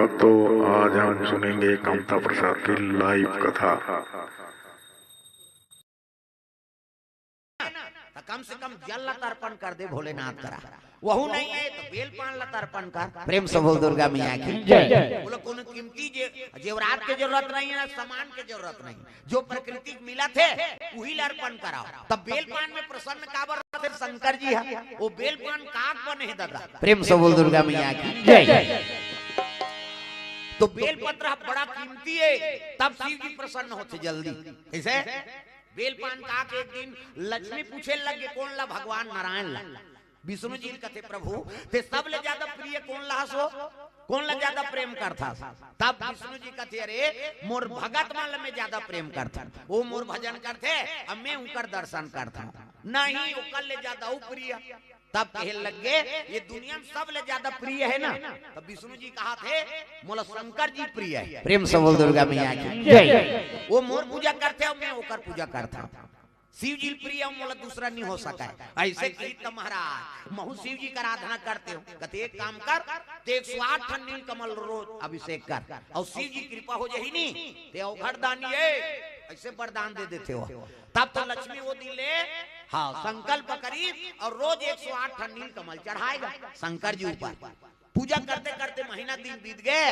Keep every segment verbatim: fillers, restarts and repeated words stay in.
तो आज हम सुनेंगे कामता प्रसाद की लाइव कथा। त कम से कम जल ला त अर्पण कर दे भोलेनाथ करा। वहू नहीं है तो बेल पान ला त अर्पण कर। प्रेम से बोल दुर्गा मैया की जय। बोलो, कोनो कीमती जे-, जेवरात के जरूरत नहीं है, ना सामान के जरूरत नहीं। जो प्रकृति के मिलत हे, उही ला अर्पण कराओ। तब बेल पान में प्रसन्न काबर रथे शंकर जी ह? वो बेल पान काक बने हे दादा। प्रेम से बोल दुर्गा मैया की जय। तो बेल पत्र ह बड़ा कीमती हे, तब शिव जी प्रसन्न होथे जल्दी। कैसे? बेल पान काक एक दिन लक्ष्मी पूछे लगे, कौन ला? भगवान नारायण ला। विष्णु जी कथे, प्रभु, ते सबले ज्यादा प्रिय कौन ला हस? कौन ला ज्यादा प्रेम करथस? तब विष्णु जी कथे, अरे, मोर भगत मन ला मैं ज्यादा प्रेम करथों। वो मोर भजन करथे, अब मैं उनकर दर्शन करथों। नहीं, ओकर ले ज्यादा ऊ प्रिय। तब कहे लगे, ये दुनिया में सबले ज्यादा प्रिय है ना? तब विष्णु जी कहा थे, मोला शंकर जी प्रिय है। प्रेम से बोल दुर्गा मैया की जय। वो मोर पूजा करथे, अब मैं ओकर पूजा करथों। शिव जी प्रिय मोला दूसरा नहीं हो सका है। ऐसे कही त महाराज, महू शिव जी का आराधना करते हो। कथे, एक काम कर, ते एक सौ आठ ठन नील कमल रोज अभिषेक कर, और शिव जी कृपा हो जाही नी, ते अवघड़ दानी है, ऐसे वरदान दे देते हो। तब तो लक्ष्मी वो दिन ले, हाँ, संकल्प करी और रोज एक सौ आठ ठन नील कमल चढ़ाएगा शंकर जी ऊपर। पूजा करते करते महीना दिन बीत गए।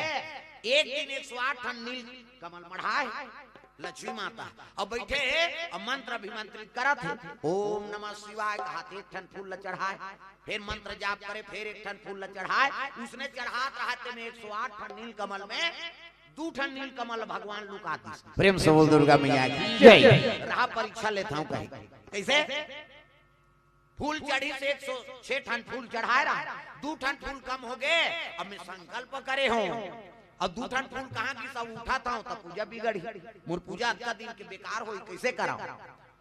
एक दिन एक सौ आठ ठन नील कमल मढ़ाए लक्ष्मी माता, अब बैठे हे, अब मंत्र अभिमंत्रित करत हे। ओम नमः शिवाय कहा थे, एक ठन फूल ला चढ़ाए, फिर मंत्र जाप करे, फिर एक ठन फूल ला चढ़ाए। उसने चढ़ात रहते में एक सौ आठ ठन नील कमल में दू ठन नील कमल भगवान लुका दिस। प्रेम से बोल दुर्गा मैया की जय। रहा परीक्षा लेता हूँ कहीं। कैसे? फूल चढ़ी से एक सौ छह ठन फूल चढ़ाए रहा, दू ठन फूल कम हो गए। अब मैं संकल्प करे हूँ, अब दू ठन फूल कहाँ की सब उठाता हूँ, तब पूजा बिगड़ी। मोर पूजा अतका दिन के बेकार होई, कैसे कराऊं?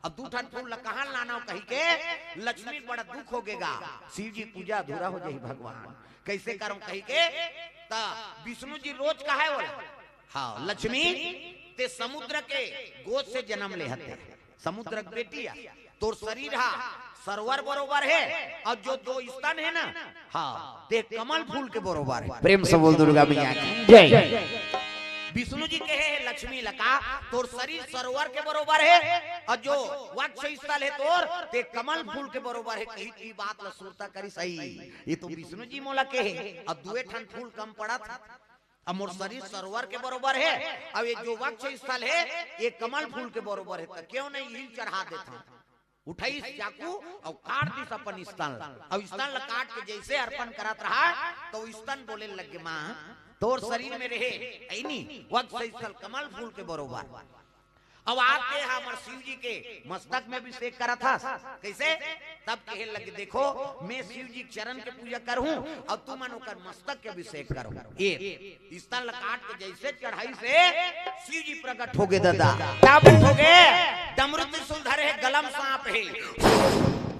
अब दू ठन फूल ला कहाँ लाना कही के लक्ष्मी बड़ा दुख हो गेगा, शिव जी पूजा अधूरा हो जाही भगवान, कैसे करूं कही के। त विष्णु जी रोज कहे बोला, हाँ लक्ष्मी, ते समुद्र के गोद से जन्म ले हते, समुद्र के बेटी है, तोर शरीर हा सरोवर बरोबर है, और जो दो स्तन है ना, हाँ, ते कमल फूल के बरोबर है। प्रेम से बोल दुर्गा मैया की जय। विष्णु जी कहे है लक्ष्मी लका, तोर शरीर सरोवर के बरोबर है, और जो वक्ष स्थल है तोर, ते कमल फूल के बरोबर है। कही की बात ला सुरता करी सही, ये तो विष्णु जी मोला कहे, और दुए ठन फूल कम पड़त। अब मोर शरीर सरोवर के बरोबर है, अब ये जो वक्ष स्थल है, ये कमल फूल के बरोबर है, तो क्यों नहीं यही चढ़ा देता हूँ। उठाइस चाकू और काट दिस अपन स्तन ला। अब स्तन ला काट के जैसे अर्पण करत रहा, तो स्तन बोले लगे, माँ, तोर शरीर में रहे, ऐनी वक्ष स्थल कमल फूल के बरोबर। अब आके हमर शिव जी के मस्तक में अभिषेक करत हस, कैसे? तब कहे लगे, देखो, मैं शिव जी के चरण के पूजा करहूँ और तुमन ओकर मस्तक के अभिषेक करहूँ। ये स्तन ला काट के जैसे चढ़ाइस हे, शिव जी प्रकट हो गए दादा। क्या प्रकट हो गए? डमरू त्रिशूल धरे हे, गला में सांप है।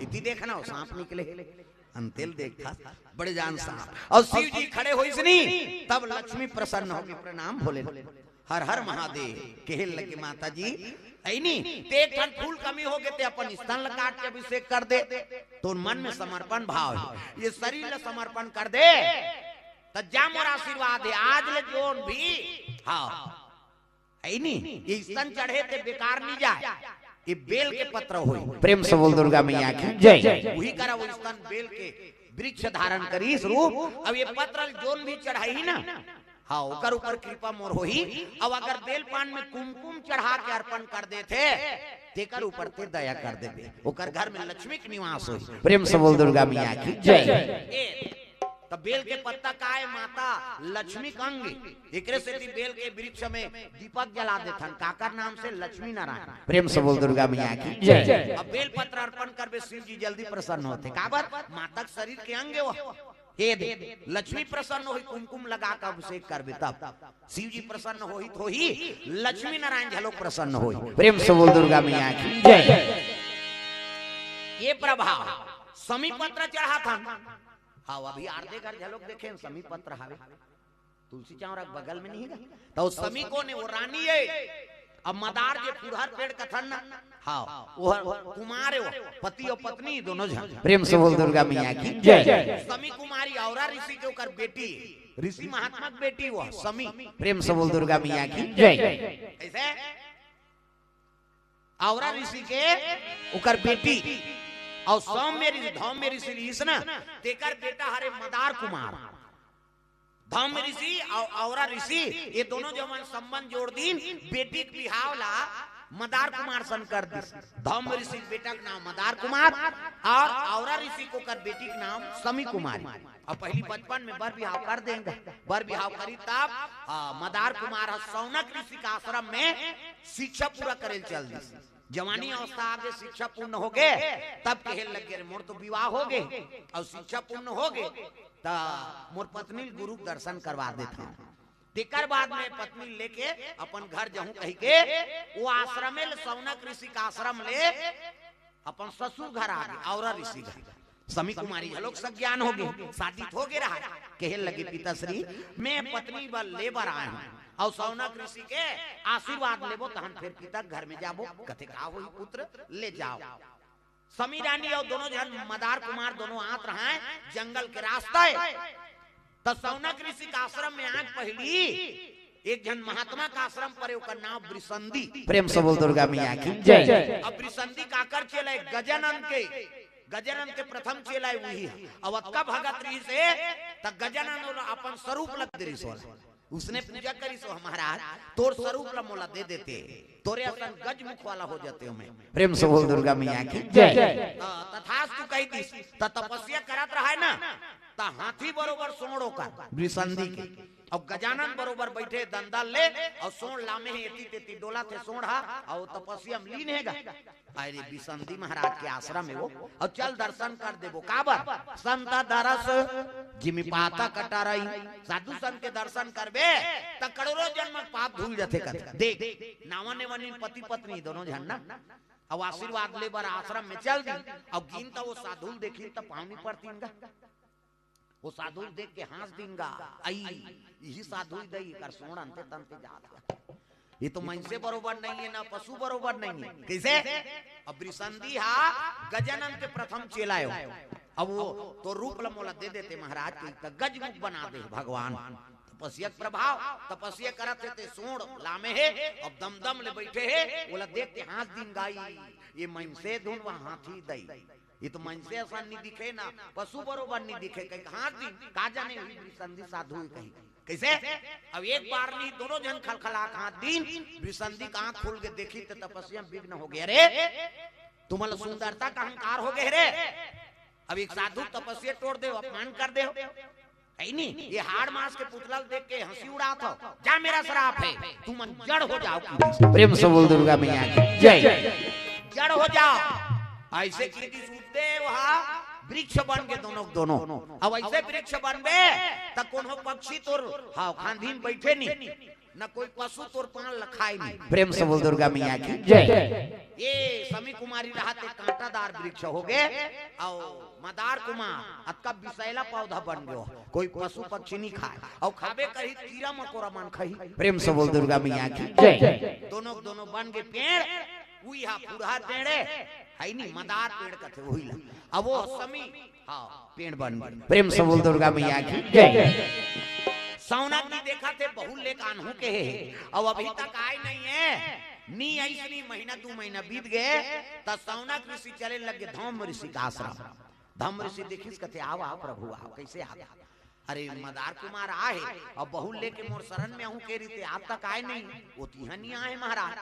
इति देखना हो, सांप निकले हे। अंतेल देखा, बड़े जान सांप। और शिव जी खड़े होइस नी, तब लक्ष्मी प्रसन्न होके प्रणाम भोले। हर हर महादेव। कहे लगे, माता जी, ऐनी, ते एक ठन फूल कमी हो गए, ते अपन स्तन ला काट के अभिषेक कर दे, तोर मन में समर्पण भाव है, ये शरीर ला समर्पण कर दे, त जा मोर आशीर्वाद है, आज ले जोन भी, हाँ, ऐनी, ये स्तन चढ़े ते बेकार नहीं जाए, ये बेल के पत्र होई। प्रेम से बोल दुर्गा मैया की जय। वही करा वो स्तन बेल के वृक्ष धारण करी स्वरूप। अब ये पत्र जोन भी चढ़ाई ना, हाँ, ओकर ऊपर कृपा मोर होही। अब अगर बेल पान में कुमकुम चढ़ा के अर्पण कर देथे, तेकर ऊपर ते दया कर देबे, ओकर घर में लक्ष्मी के निवास होही। प्रेम से बोल दुर्गा मैया की जय। ए, त बेल के पत्ता का है? माता लक्ष्मी के अंग। एकरे सेती बेल के वृक्ष में दीपक जला देथन, काकर नाम से? लक्ष्मी नारायण। प्रेम से बोल दुर्गा मैया की जय। अब बेल पत्र अर्पण करबे, शिव जी जल्दी प्रसन्न होथे। काबर? माता के शरीर के अंग है वो। हे दे, लक्ष्मी प्रसन्न होही, कुमकुम लगा के अभिषेक करबे तब। शिव जी प्रसन्न होही तो होही, लक्ष्मी नारायण झलोक प्रसन्न होही। प्रेम से बोल दुर्गा मैया की जय। ये प्रभाव समी पत्र चढ़ाथन। हाँ, अभी आरती घर झलोक देखे, समी पत्र हवे, तुलसी चौरा के बगल में नहीं गा? तो समी कोन है? वो रानी है। अब मदार जे फुरहर पेड़ कथन ना, हाँ, वो कुमार हे, वो पति अउ पत्नी दोनों झन। प्रेम से बोल दुर्गा मैया की जय। समी कुमारी औरा ऋषि के ओकर बेटी, ऋषि महात्मा के बेटी वो समी। प्रेम से बोल दुर्गा मैया की जय। कैसे? औरा ऋषि के ओकर बेटी, अउ सौम्य ऋषि, धौम्य ऋषि रिहिस ना, तेकर बेटा हरे मदार कुमार। धौम्य ऋषि अउ औरा ऋषि, ये दोनों जवन संबंध जोड़ दीन, बेटी के बिहाव ला मदार कुमार सन कर दिस। धौम्य ऋषि के बेटा के नाम मदार कुमार अउ औरा ऋषि के ओकर बेटी के नाम समी कुमारी। अउ पहली बचपन में बर बिहाव कर देंगे, बर बिहाव करी तब, आ, मदार कुमार ह सौनक ऋषि के आश्रम में शिक्षा पूरा करे ल चल दिस। जवानी अवस्था आगे, शिक्षा पूर्ण होगे, तब कहे लगे, "अरे, मोर तो विवाह होगे अउ शिक्षा पूर्ण होगे, त मोर पत्नी ल गुरु के दर्शन करवा देथंव।" तेकर बाद में पत्नी लेके अपन घर जाहूं कहि के, वो आश्रमे ले, सौनक ऋषि के आश्रम ले अपन ससुर घर आगे, औरा ऋषि घर। समी कुमारी घलोक सज्ञान होगे, शादी होगे रहा, कहे लगे, "पिताश्री, मैं पत्नी बर ले बर आए हंव, अउ सौनक ऋषि के आशीर्वाद लेबो, तहन फिर पिता के घर में जाबो।" कथे, "का होही पुत्र, ले जाव।" समी रानी अउ दोनों झन मदार कुमार दोनों आत रहंय जंगल के रास्ता हे। त सौनक ऋषि के आश्रम में आए के पहिली एक झन महात्मा के आश्रम परे, ओकर नाम वृषंदी। प्रेम से बोल दुर्गा मैया की जय। अब वृषंदी काकर चेला हे? गजानन के, गजानन के प्रथम चेला हे वही हे। अब अतका भगत रिहिस हे, त गजानन ओला अपन स्वरूप ल दे रिहिस ओला। उसने पूजा करिस, "ओ महाराज, तोर स्वरूप ला मोला दे देते, तोरे असन गजमुख वाला हो जातेंव मैं।" प्रेम से बोल दुर्गा मैया की जय। त-, तथास्तु कहि दिस। त तपस्या करत रहय ना, त हाथी बरोबर सोंड़ ओकर वृषंदी के, अउ गजानन बरोबर बइठे दंदल ले, अउ सोंड़ लामे हे, एती तेती डोलत हे सोंड़ ह, अउ तपस्या म लीन हे गा। अरे, वृषंदी महाराज के आश्रम हे वो, अउ चल दर्शन कर देबो। काबर? संत दरस जिमि पातक टरई। साधु संत के दर्शन करबे, त करोड़ों जन्म के पाप धुल जथे कथे। देख, नावा नेवनिन पति पत्नी दोनों झन ना, अउ आशीर्वाद ले बर आश्रम में चल दी, अउ गिन त वो साधु ल देखिन त पाँव नी परतिन गा। वो साधु ल देख के हाँस दिन गा, "अई, इही साधु ही दई, एकर सोंड़ अंते तंते जात हे। ये तो मइनसे बरोबर नहीं हे, ना पशु बरोबर नहीं हे।" कइसे? अब वृषंदी हा गजानन के प्रथम चेला हे। अब वो तोर रूप ल मोला दे देते महाराज, कहि त गजमुख बना दे भगवान। तपस्या के प्रभाव, तपस्या करत हे ते सोंड़ लामे हे, अब दमदम ले बइठे हे, ओला देख के हाँस दिन गा, "अई, ये मइनसे धुन वा हाथी दई।" ये तो मइनसे असन नी दिखे ना, पशु बरोबर नी दिखे, कहि के हाँस दिन, का जाने वही वृषंदी साधु हे कहि। कइसे? अब एक बार नी, दोनों झन खलखला के हाँस दिन, वृषंदी के आँख खुल के देखिस त तपस्या म विघ्न होगे। "अरे, तुमन ल सुंदरता के अहंकार होगे रे, अब एक साधु तपस्या टोर देव, अपमान कर देव।" हे नी, ये हाड़ मांस के पुतला ल देख के हंसी उड़ात हव। जा, मेरा श्राप हे, तुमन जड़ हो जाव। प्रेम से बोल दुर्गा मैया की जय। जड़ हो जाव। अइसे कहि दिस देव हा, वृक्ष बन गे दोनों, दोनों। अब अइसे वृक्ष बनबे, त कोनो पक्षी तोर, हाँ, खांधी म बइठे नी, न कोई पशु तोर पान ल खाय नी। प्रेम से बोल दुर्गा मैया की जय। ये समी कुमारी रहत हे कांटादार वृक्ष होगे, अउ मदार कुमार अतका बिसैला पौधा बन गयो, कोई पशु पक्षी नी खाय, अउ खाबे करही त कीरा मकोरा मन खाही। प्रेम से बोल दुर्गा मैया की जय। दोनों, दोनों बन गे पेड़, उही हा फुरहर पेड़ हे, हे नी, मदार पेड़ कथे उही ला। अब वो समी, हाँ, पेड़ बन गे। प्रेम से बोल दुर्गा मैया की जय। सौनक जी देखत हे, बहू ल लेके आनहूं कहे हे, अउ अभी तक आय नहीं हे, नी अइस नी, महीना दू महीना बीत गे, त सौनक ऋषि चले लगे धौम्य ऋषि के आश्रम। धौम्य ऋषि देखिस, कथे, "आव, आव प्रभु, आव, कइसे आव?" "अरे, मदार कुमार आय हे, अउ बहू ल लेके मोर शरण में आहूं कहे रिहिस ते, आज तक आय नहीं, वो तिहां नी आय हे महाराज।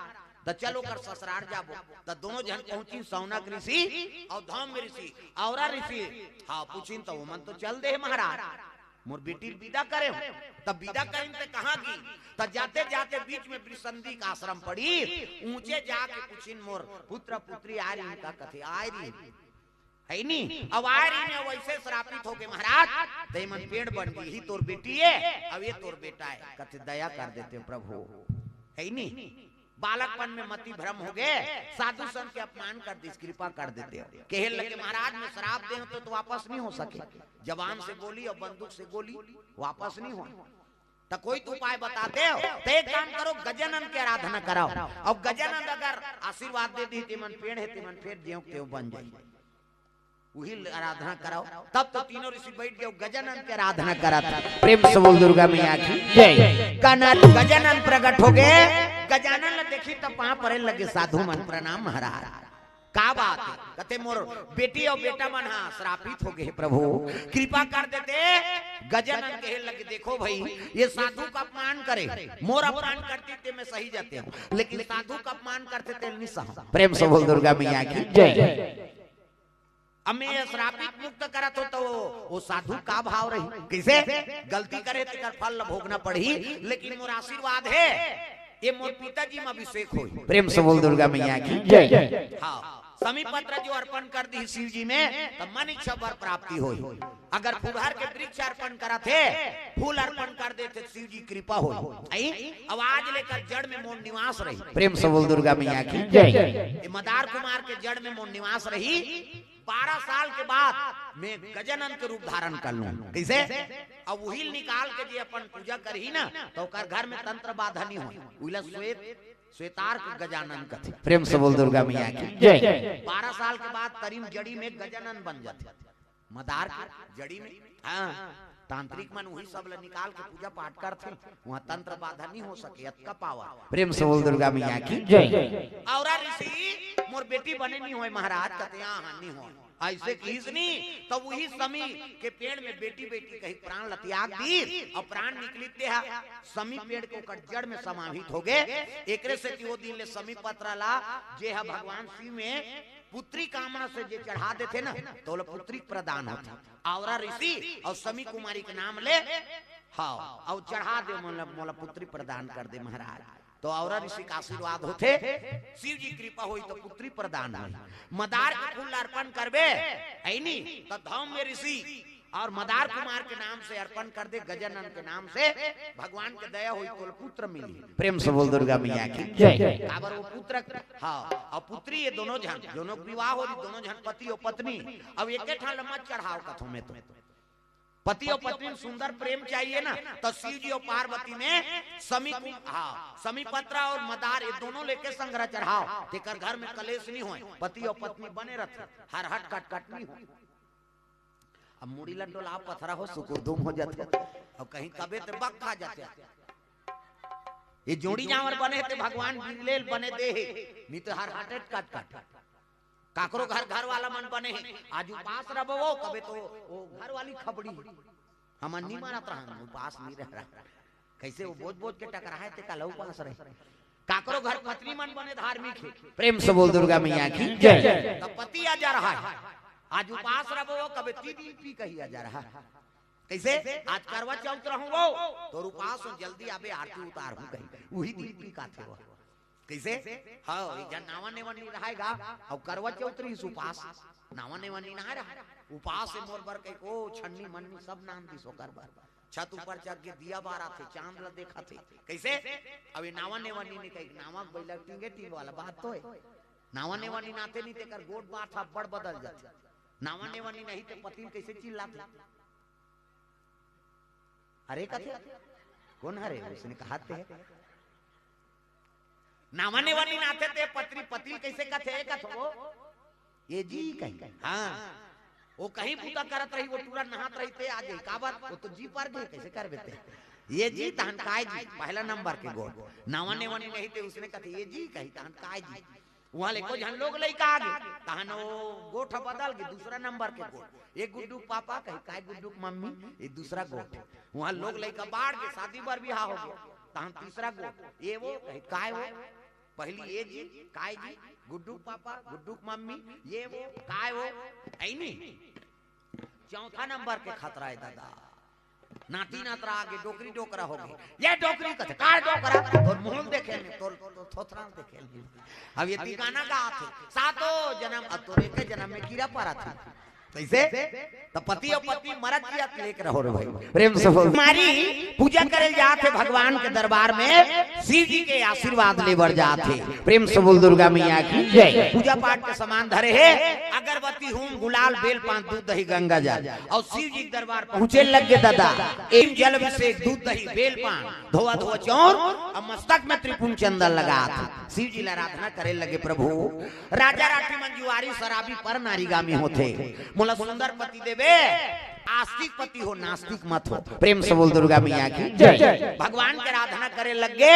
त चल ओकर ससुरार जाबो।" त दोनों झन पहुंचिन, सौनक ऋषि अउ धौम्य ऋषि, औरा ऋषि। हाँ, पूछिन त ओमन तो चल दे हे महाराज, मोर बेटी ल बिदा करे हंव। त बिदा करिन त कहाँ गिन? त जाते जाते बीच में वृषंदी के आश्रम पड़िस, ऊंचे जाके पूछिन, "मोर पुत्र पुत्री आय रिहिन का?" कथे, "आय रिहिन।" हे नी, अब आय रिहिन, अउ अइसे श्रापित होगे महाराज, त एमन पेड़ बन गे, इही तोर बेटी हे, अउ ये तोर बेटा हे। कथे, "दया कर देते हो प्रभु।" हे नी, बालकपन में मति भ्रम होगे, साधु संत के अपमान कर दिस, कृपा कर देते हो। कहे लगे, "महाराज, मैं श्राप दे हंव त, त वापस नी हो सके, जबान से गोली अउ बंदूक से गोली वापस नी हो।" त कोई तो उपाय बता देव। त एक काम करो, गजानन के आराधना कराव। अउ गजानन अगर आशीर्वाद दे दिही, तेमन पेड़ हे, तेमन फेर जेव तेव बन जाही। उही आराधना कराव। तब तो तीनों ऋषि बैठ गे, गजानन के आराधना करत हे। प्रेम से बोल दुर्गा मैया की जय। गजानन प्रगट हो गे। गजानन ला देखिस त पाँव परे लगे, साधु मन प्रणाम महाराज। का बात हे? कथे मोर बेटी अउ बेटा मन हा श्रापित हो गे हे प्रभु, कृपा कर देते। गजानन कहे लगे, देखो भाई, ये साधु का अपमान करे, मोर अपमान करती ते मैं सही जातेंव, लेकिन साधु का अपमान करथे ते नहीं सहंव। प्रेम से बोल दुर्गा मैया की जय। अब मैं ये श्रापित मुक्त करत हों त वो, वो साधु का भाव रही, कइसे? गलती करे तेकर फल ल भोगना पड़ही, लेकिन मोर आशीर्वाद हे, ये मोर पिताजी म अभिषेक होही। प्रेम से बोल दुर्गा मैया की जय। हाँ, समी पत्र जो अर्पण कर दिही शिव जी में, त मन इच्छा वर प्राप्ति होही। अगर फुलहर के वृक्ष अर्पण करत हे, फूल अर्पण कर देथे, शिव जी कृपा होही। आई? अब आज लेकर जड़ में मोर निवास रही। प्रेम से बोल दुर्गा मैया की जय। ये मदार कुमार के जड़ में मोर निवास रही। बारह साल के बाद मैं गजानन के रूप धारण कर लूं। कइसे? अब उही ल निकाल के जे अपन पूजा करही ना, त ओकर घर में तंत्र बाधा नहीं होय। उही ला श्वेत, श्वेतार्क गजानन कथे। प्रेम से बोल दुर्गा मैया की जय। बारह साल के बाद तरी म जड़ी में गजानन बन जाथे। मदार के जड़ी में, हाँ, तांत्रिक मन उही सब ल निकाल के पूजा पाठ करथे, उहाँ तंत्र बाधा नहीं हो सके, अतका पावर। प्रेम से बोल दुर्गा मैया की जय। औरा ऋषि, मोर बेटी बने नहीं होय महाराज, कथे हाँ, हाँ, नहीं होय। अइसे किहिस नहीं, तब उही समी के पेड़ में बेटी, बेटी कही प्राण ल त्याग दिस, अउ प्राण निकलिस ते हा समी पेड़ के ओकर जड़ में समाहित हो गे। एकरे सेती ओ दिन ले समी पत्र ला जे हा भगवान शिव में पुत्री कामना से जे चढ़ा देथे ना, त ओला पुत्री प्रदान होथे। औरा ऋषि अउ समी कुमारी के नाम ले, हाँ, अउ चढ़ा दे, मोला, मोला पुत्री प्रदान कर दे महाराज। त औरा ऋषि का आशीर्वाद होथे, शिव जी कृपा होही त पुत्री प्रदान होही। मदार के फूल अर्पण करबे, है नी, त धौम्य ऋषि अउ मदार कुमार के नाम से अर्पण कर दे, गजानन के नाम से, भगवान के दया होही त पुत्र मिलही। प्रेम से बोल दुर्गा मैया की जय। काबर वो पुत्र, हाँ, अउ पुत्री ये दोनों झन, दोनों के विवाह होही, दोनों झन पति अउ पत्नी। अब एके ठन ल मत चढ़ाव कथों मैं तो। पति अउ पत्नी में सुंदर प्रेम चाहिए ना, त शिव जी अउ पार्वती में समी, हाँ, समी पत्र अउ मदार ये दोनों लेके संघरा चढ़ाव, तेकर घर में कलेश नहीं होय, पति अउ पत्नी बने रथे, हर हट कट कट नहीं होय। अब मुड़ी ल डोलाव पथरा हो, सुकुर धुम हो जाथे, अउ कहीं कबे ते बक खा जाथे। ये जोड़ी जांवर बने हे ते भगवान बिरले ल बने दे हे, नहीं त हर हट कट कट। काकरो घर, घर वाला मन बने हे, आज उपास रबो वो, कबे तो वो घर वाली खबड़ी। हमन नी मानत रहन, उपास नी रह रहा। कइसे वो बोझ बोझ के टकराहे ते काला उपास रहे। काकरो घर पत्नी मन बने धार्मिक हे। प्रेम से बोल दुर्गा मैया की जय। त पति आ जा रहा है, आज उपास रबो वो, कबे तीन दिन पी कही आ जा रहा। कइसे? आज करवा चौथ रहूं वो, तोर उपास हूं, जल्दी आबे आरती उतारहूं कही। उही दिन पी का थे वो। कइसे? हाँ, एक झन नावा नेवा नी रहाय गा, अउ करवा चौथ रहिस उपास। नावा नेवा नी नहाय रहा। उपास हे मोर बर कहिके ओ छन्नी मन्नी सब नान दिस ओकर बर। छत ऊपर चढ़ के दिया बारथे, चांद ल देखथे। कइसे? अब ये नावा नेवा नी, नी कही, नावा बइला टींगे टींग वाला बात तो हे। नावा नेवा नी नाथे नी तेकर गोठ बात ह बड़ बदल जाथे। नावा नेवा नी नहीं ते पति ल कइसे चिल्लाथे? अरे कथे, कोन हरे? उसने कहा ते। नावा नेवा नी नाथे ते पत्नी पति ल कइसे कथे? कथो, ये जी कही। हाँ, वो कहीं बूता करत रही, वो टूरा नहात रही ते आ जाई। काबर? वो तो जी पर गए, कइसे करबे ते? ये जी तहन काय जी, पहला नंबर के गोठ। नावा नेवा नी नहीं ते उसने कथे, ये जी कही तहन काय जी। उहाँ ले एको झन लोग लइका आ गे, तहन वो गोठ बदल गे, दूसरा नंबर के गोठ। ये गुड्डू के पापा कही, काय गुड्डू के मम्मी, ये दूसरा गोठ। उहाँ लोग लइका बाढ़ गे, शादी बर बिहाव हो गे, तहन तीसरा गोठ। ये वो कही, काय वो? पहली ये जी, काय जी? गुड्डू के पापा, गुड्डू के मम्मी, ये वो, काय वो? ऐ नी? चौथा नंबर के खतरा हे दादा। नाती नातरा आ गे, डोकरी डोकरा हो गे। ये डोकरी कथे, काय डोकरा? तोर मुंह ल देखे ल नी, तोर, तोर थोथरा ल देखे ल नी। अब ये ती गाना गाथे, सातों जनम, अब तोर एके जनम में कीरा परत हे। कइसे? त पति अउ पत्नी मरत जियत लेके रहो रे भाई। प्रेम से बोल। कुमारी पूजा करे जात हे भगवान के दरबार में, शिव जी के आशीर्वाद ले बर जात हे। प्रेम से बोल दुर्गा मैया की जय। पूजा पाठ के सामान धरे हे, अगरबत्ती, हूम, गुलाल, बेल पान, दूध, दही, गंगा जल, अउ शिव जी के दरबार पहुंचे लग गे दादा। एक जल अभिषेक, दूध, दही, बेल पान, धोवा धोवा चौर अउ मस्तक में त्रिपुंड चंदन लगात हे। शिव जी ला आराधना करे लगे, प्रभु, राजा राठी मन जुआरी, शराबी, पर नारीगामी होथे। मोला सुंदर पति देबे, आस्तिक पति हो, नास्तिक मत हो। प्रेम से बोल दुर्गा मैया की जय। भगवान के आराधना करे लग गे,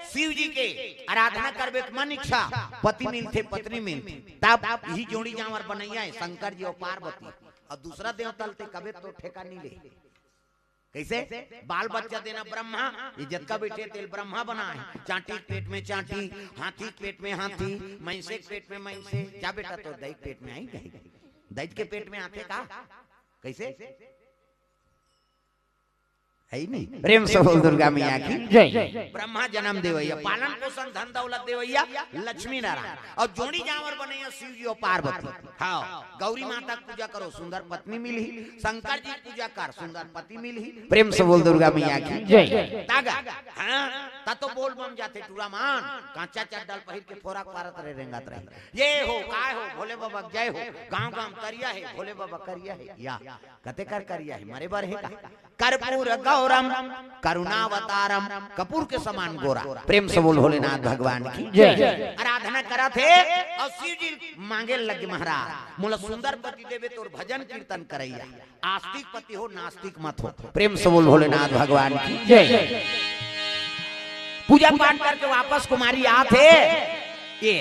शिव जी के आराधना करबे त मन इच्छा पति मिलथे, पत्नी मिलथे। तब इही जोड़ी जांवर बनइया हे, शंकर जी अउ पार्वती, अउ दूसरा देवता ल ते कबे तो ठेका नइ ले। कइसे? बाल बच्चा देना ब्रह्मा, ये जतका बइठे तेला ब्रह्मा बनाय हे। चांटी के पेट में चांटी, हाथी के पेट में हाथी, मइनसे के पेट में मइनसे। जा बेटा, तोर दाई के पेट में आही कहीं? दाई के पेट में आथे का? कइसे? हे ही नहीं। प्रेम से बोल दुर्गा मैया की जय। ब्रह्मा जनम देवइया, पालन पोषण, धन दौलत देवइया, लक्ष्मी नारायण। अउ जोड़ी जांवर बनइया शिव जी अउ पार्वती। हाँ, गौरी माता के पूजा करो, सुंदर पत्नी मिलही। शंकर जी के पूजा कर, सुंदर पति मिलही। प्रेम से बोल दुर्गा मैया की जय। तागा, हाँ, त तो बोल बम जाथे टूरा मन, कांचा चड्डा ल पहिर के फोरक पारत रहे, रेंगत रहे। ये हो, काय हो, भोले बाबा के जय हो, गांव गांव तरिया हे, भोले बाबा करिया हे, या, कते कर करिया हे, मरे बर हे का? कर्पूर गौरम करुणावतारम, कपूर के समान गोरा। प्रेम से बोल भोलेनाथ भगवान की जय। आराधना करत हे अउ शिव जी मांगे लगे, महाराज, मोला सुंदर पति देबे, तोर भजन कीर्तन करइया, आस्तिक पति हो, नास्तिक मत हो। प्रेम से बोल भोलेनाथ भगवान की जय। पूजा पाठ करके वापस कुमारी आत हे। ये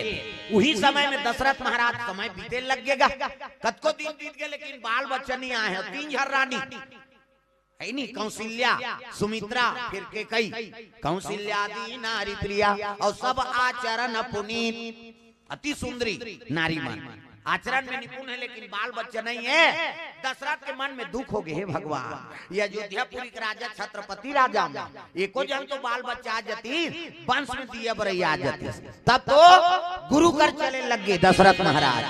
उही समय में दशरथ महाराज, समय बीते लग गे गा, कतको दिन बीत गे, लेकिन बाल बच्चा नइ आय हे। तीन झन रानी हे नी, कौशल्या, सुमित्रा, फेर कैकई। कौशल्या आदि नारी प्रिया, अउ सब आचरण पुनीत। अति सुंदरी नारी मन, आचरण में निपुण हे, लेकिन बाल बच्चा नइ हे। दशरथ के मन में दुख हो गे, हे भगवान, ये अयोध्यापुरी के राजा छत्रपति राजा मन, एको झन तो बाल बच्चा आ जतिस, वंश में दिया बरइया आ जतिस। तब तो गुरु कर चले लग गे दशरथ महाराज।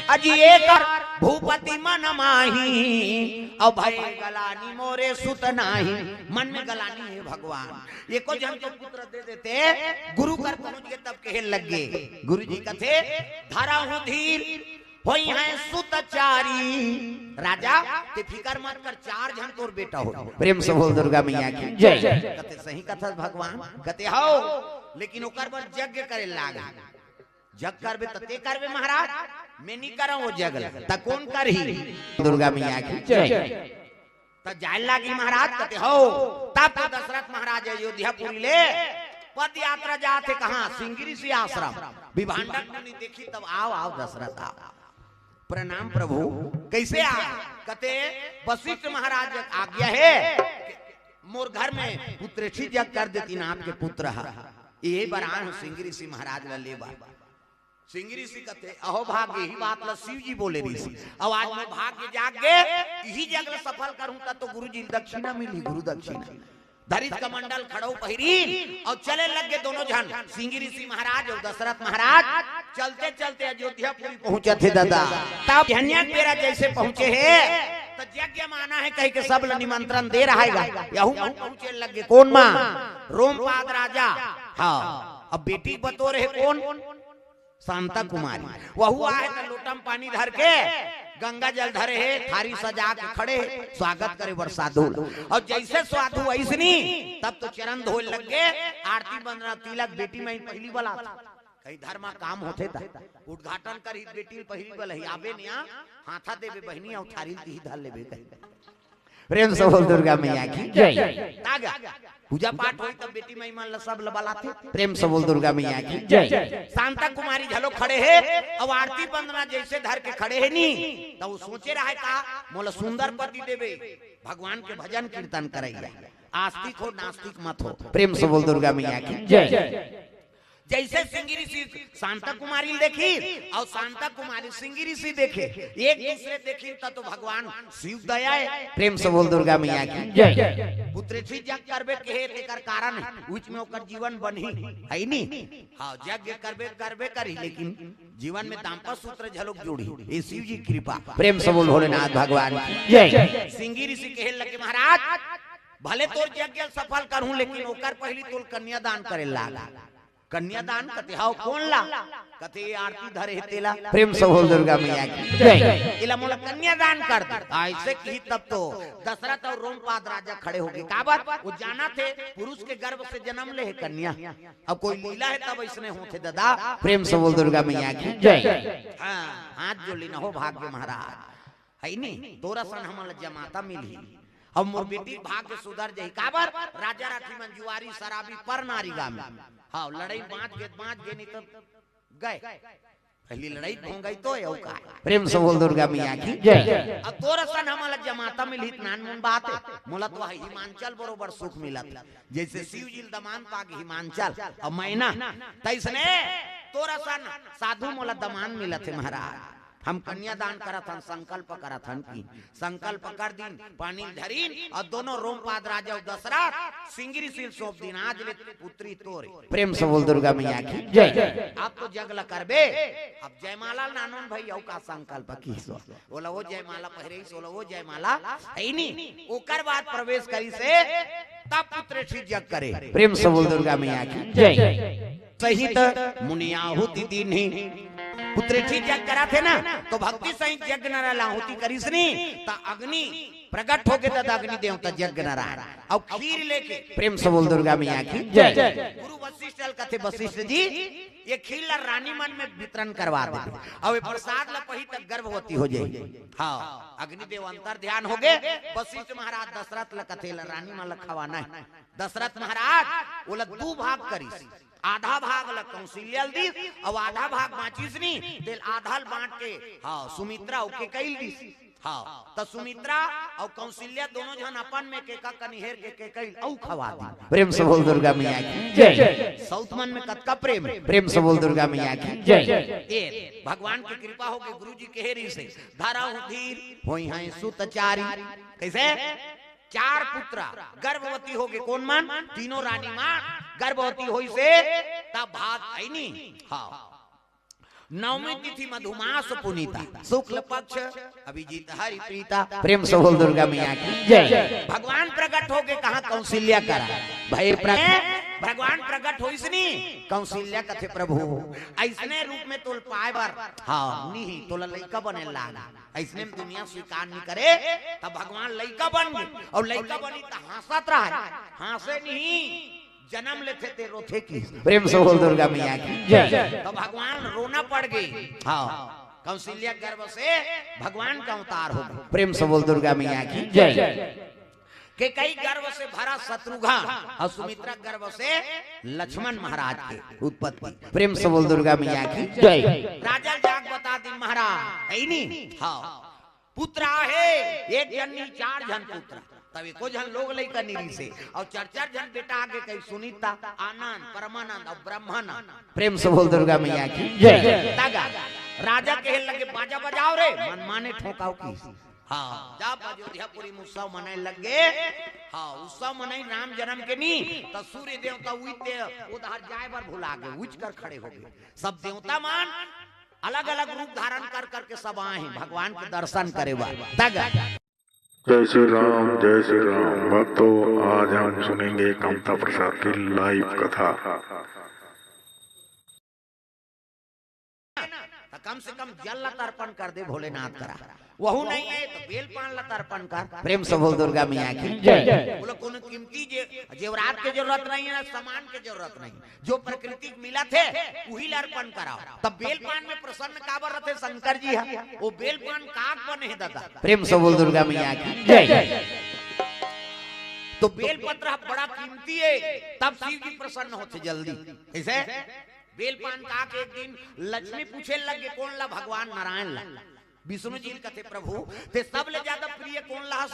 अजी एकर भूपति मन माही, अउ भय गलानी मोरे सुत नाही। मन में गलानी हे भगवान, एको झन तो पुत्र दे देते। गुरु कर पहुंच गे तब कहे लग गे। गुरु जी कथे, धरहु धीर होइहैं सुत चारी। राजा, ते फिकर मत कर, चार झन तोर बेटा हो। प्रेम से बोल दुर्गा मैया की जय। कथे, सही कथस भगवान? कथे, हव, लेकिन ओकर बर यज्ञ करे लाग। यज्ञ करबे त ते करबे महाराज, मैं नइ करंव ओ यज्ञ ल। त कोन करही? दुर्गा मैया की जय। त जाय लागी महाराज, कथे, हव। तब तो दशरथ महाराज अयोध्यापुरी ले पद यात्रा जात हे, कहाँ? सिंगी ऋषि आश्रम। विभांडक मुनि देखिस तब, आव, आव दशरथ, आव। प्रणाम प्रभु, कइसे आय? कथे, वशिष्ठ महाराज आज्ञा हे, मोर घर में पुत्रेष्टि यज्ञ कर देतिन आपके पुत्र ह। इही बर आय हंव सिंगी ऋषि महाराज ला ले बर। सिंगी ऋषि कथे, अहो भाग्य, इही बात ला शिव जी बोले रिहिस। अउ आज मोर भाग्य जाग गे, इही यज्ञ ला सफल करहूं, त तो गुरु जी दक्षिणा मिलही, गुरु दक्षिणा। धरिस कमंडल खड़ऊ पहिरिन अउ चले लग गे दोनों झन, सिंगी ऋषि महाराज अउ दशरथ महाराज। चलते चलते अयोध्यापुरी पहुंचत हे दादा। तब बिहनिया के बेरा जइसे पहुंचे हे, त यज्ञ म आना हे कहिके सब ल निमंत्रण दे रहाय गा। यहू मन पहुंचे लग गे। कोन मा? रोमपाद राजा। हाँ, अब बेटी बतोर हे कोन? शांता कुमारी। वहू आय त लोटा म पानी धर के, गंगा जल धरे हे, थारी सजा के खड़े हे, स्वागत करे बर साधु ल। अउ जइसे साधु अइसनी, तब तो चरण धोय लग गे, आरती वंदना तिलक, बेटी माई पहिली बलाथे। कहीं धर्मा काम होथे त उद्घाटन करही, बेटी ल पहिली बलाही, आबे निया, हाथा देबे बहिनी, अउ थारी ल तिही धर लेबे कही। प्रेम से बोल दुर्गा मैया की जय। तागा, पूजा पाठ होही त बेटी माई मन ल सब ल बलाथे। प्रेम से बोल दुर्गा मैया की जय। शांता कुमारी घलो खड़े हे, अउ आरती वंदना जइसे धर के खड़े हे नी, त ओ सोचे रहाय का, मोला सुंदर पति देबे, भगवान के भजन कीर्तन करइया, आस्तिक हो नास्तिक मत हो। प्रेम से बोल दुर्गा मैया की जय। जइसे सिंगी ऋषि शांता कुमारी ल देखिस अउ शांता कुमारी सिंगी ऋषि देखे, एक दूसरे देखिस त तो भगवान शिव दया हे। प्रेम से बोल दुर्गा मैया की जय। पुत्रेठी जग करबे कहे, तेकर कारण हे, उच में ओकर जीवन बनही, हइ नी? हाँ, जग करबे, करबे करही, लेकिन जीवन में दाम्पत्य सूत्र झलोक जुड़ही, ये शिव जी कृपा। प्रेम से बोल भोलेनाथ भगवान की जय। सिंगी ऋषि कहे लगे, महाराज, भले तोर यज्ञ ल सफल करहूं, लेकिन ओकर पहिली तोल कन्यादान करे लाग। कन्यादान कथे, हव कोन ला? कथे, "ये आरती धरे हे तेला।" प्रेम से बोल दुर्गा मैया की जय। एला मोला कन्यादान कर दे। अइसे किही तब तो दशरथ अउ रोमपाद राजा खड़े होगे। काबर? वो जानथे पुरुष के गर्भ से जनम ले हे कन्या। अब कोई लीला हे तब अइसने होथे ददा। प्रेम से बोल दुर्गा मैया की जय। हाँ, हाथ जोड़ लीन हो भाग्य महाराज, हइ नी? तोर असन हमन ल जमाता मिलही। अब मोर बेटी भाग्य सुधर जाही। काबर? राजा राठी मन जुआरी, शराबी, पर नारी गामी। हाँ, लड़ई बाँच गे, बाँच गे, नहीं तो गए। पहिली लड़ई भोंगई तो अउ का। प्रेम से बोल दुर्गा मैया की जय। अब तोर असन हमन ल जमाता मिलही त नानमुन बात हे। मोला तो हिमांचल बरोबर सुख मिलत, जइसे शिव जी ल दमांद पागे हिमांचल अउ मैना, तइसने तोर असन साधु मोला दमांद मिलत हे महाराज। हम कन्यादान करत हन, संकल्प करत हन कि संकल्प कर दिन, पानी धरिन अउ दोनों रोमपाद राजा अउ दशरथ सिंगी ऋषि ल सौंप दिन, आज ले पुत्री तोरे। प्रेम से बोल दुर्गा मैया की जय। अब तो जग ल करबे। अब जयमाला ल नानोन भई, अउ का संकल्प किहिस? ओला वो जयमाला पहिरइस, ओला वो जयमाला, हइ नी? ओकर बाद प्रवेश करिस हे, तब पुत्रेठी जग करे। प्रेम से बोल दुर्गा मैया की जय। सहित मुनि आहुति दीन्ही। पुत्रेठी जग करत हे ना, तो भक्ति सहित यज्ञ नारायण आहुति करिस नी, त अग्नि प्रगट होगे, त अग्नि देवता यज्ञ नारायण अउ खीर लेके। प्रेम से बोल दुर्गा मैया की जय। गुरु वशिष्ठ ल कथे, "वशिष्ठ जी, ये खीर ला रानी मन में वितरण करवा दे, अउ ये प्रसाद ला पही त गर्भवती हो जाही।" हाँ, अग्निदेव अंतर ध्यान होगे। वशिष्ठ महाराज दशरथ ल कथे, "ला रानी मन ल खवाना हे।" दशरथ महाराज ओला दू भाग करिस, आधा भाग ल कौशल्या ल दीस अउ आधा भाग बाँचिस नी, तेल आधा ल बाँट के, हाँ, सुमित्रा अउ केकई ल दीस। हाँ, त सुमित्रा अउ कौशल्या दोनों झन अपन में केका कनिहेर के केकई ल अउ खवा दी। प्रेम से बोल दुर्गा मैया की जय। सौत मन में कतका प्रेम हे। प्रेम से बोल दुर्गा मैया की जय। ए, भगवान के कृपा होगे, गुरु जी कहे रहिस हे, "धरहु धीर होइहैं सुतचारी।" कइसे? चार पुत्र गर्भवती होगे। कोन मन? तीनों रानी मन गर्भवती होइस हे, तब भाग, हइ नी? हाँ। नवमी तिथि मधुमास पुनीता, शुक्ल पक्ष अभिजीत हरि प्रीता। प्रेम से बोल दुर्गा मैया की जय। भगवान प्रगट होगे कहाँ? कौशल्या करा। भय प्र-, भगवान प्रगट होइस नी, कौशल्या कथे, "प्रभु, अइसने रूप में तोल पाए बर, हाँ, नी, तोला लइका बने लाग।" अइसने में दुनिया स्वीकार नी करे, त भगवान लइका बन गे, अउ लइका बनी त हाँसत रहय, हाँसे नहीं, जनम लेथे ते रोथे कि। प्रेम से बोल दुर्गा मैया की जय। त भगवान रोना पड़ गे। हाँ, कौशल्या गर्भ से भगवान का अवतार हो। प्रेम से बोल दुर्गा मैया की जय। केकई गर्भ से भरा शत्रुघ्न अउ सुमित्रा गर्भ से लक्ष्मण महाराज के उत्पत्ति। प्रेम से बोल दुर्गा मैया की जय। राजा ल जाके बता दिन महाराज, हइ नी? हाँ। पुत्र आहे, एक झन नी, चार झन पुत्र। तब एको झन लोग लइका नी रिहिसे, अउ चार चार झन बेटा आगे कहीं सुनीता, आनंद, परमानंद अउ ब्रह्मानंद। प्रेम से बोल दुर्गा मैया की जय। तगा राजा कहे लगे, "बाजा बजाव रे, मनमाने ठोंकाव" कि। हाँ, जब अयोध्यापुरी में उत्सव मनाए लग गे, हाँ, उत्सव मनाई राम जनम के नी, त सूर्य देवता उइते उधार जाए बर भुला गे, उइच कर खड़े हो गे। सब देवता मन अलग-अलग रूप धारण कर करके सब आए हैं भगवान के दर्शन करे बर। तग जय श्री राम, जय श्री राम। भक्तों, आज हम सुनेंगे कमता प्रसाद की लाइव कथा। त कम से कम जल ला तर्पण कर दे भोलेनाथ करा, वहू नहीं है तो बेल पान ला तर्पण कर। प्रेम से बोल दुर्गा मैया की जय। बोलो कोनो कीमती जे-, जेवरात के जरूरत नहीं है, ना सामान के जरूरत नहीं, जो प्राकृतिक मिलत हे उही ला अर्पण कराओ। तब बेल पान में प्रसन्न काबर रथे शंकर जी हा? वो बेल पान काक बने हे दादा। प्रेम से बोल दुर्गा मैया की जय। तो बेल पत्र बड़ा कीमती है, तब शिव जी प्रसन्न होथे जल्दी। कैसे? बेल पान काके एक दिन लक्ष्मी पूछे लगे, "कोन ला?" "भगवान नारायण ला।" विष्णु जी कथे, "प्रभु, ते सबले ज्यादा प्रिय कोन ला हस?"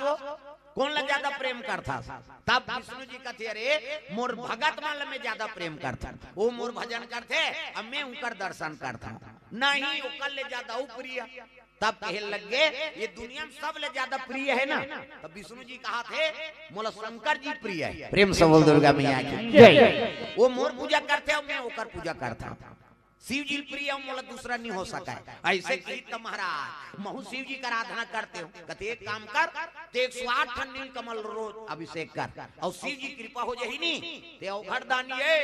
कोन ला ज्यादा प्रेम करथस? तब विष्णु जी कथे, "अरे, मोर भगत मन ला मैं ज्यादा प्रेम करथंव, वो मोर भजन करथे, अब मैं उनकर दर्शन करथंव, नहीं ओकर ले ज्यादा वो प्रिय।" तब कहे लग गे, "ये दुनिया में सब ले ज्यादा प्रिय है ना?" तब विष्णु जी कहा थे, "मोला शंकर जी प्रिय है।" प्रेम से बोल दुर्गा मैया की जय। वो मोर पूजा करथे, मैं ओकर पूजा करथंव। शिव जी प्रिय मोला दूसरा नहीं हो सका है। ऐसे कही तो महाराज, महू शिव जी का आराधना करते हो, कहते, "एक काम कर, ते एक सौ आठ ठन नील कमल रोज अभिषेक कर, और शिव जी कृपा हो जाही नी, ते अवघड़ दानी है।"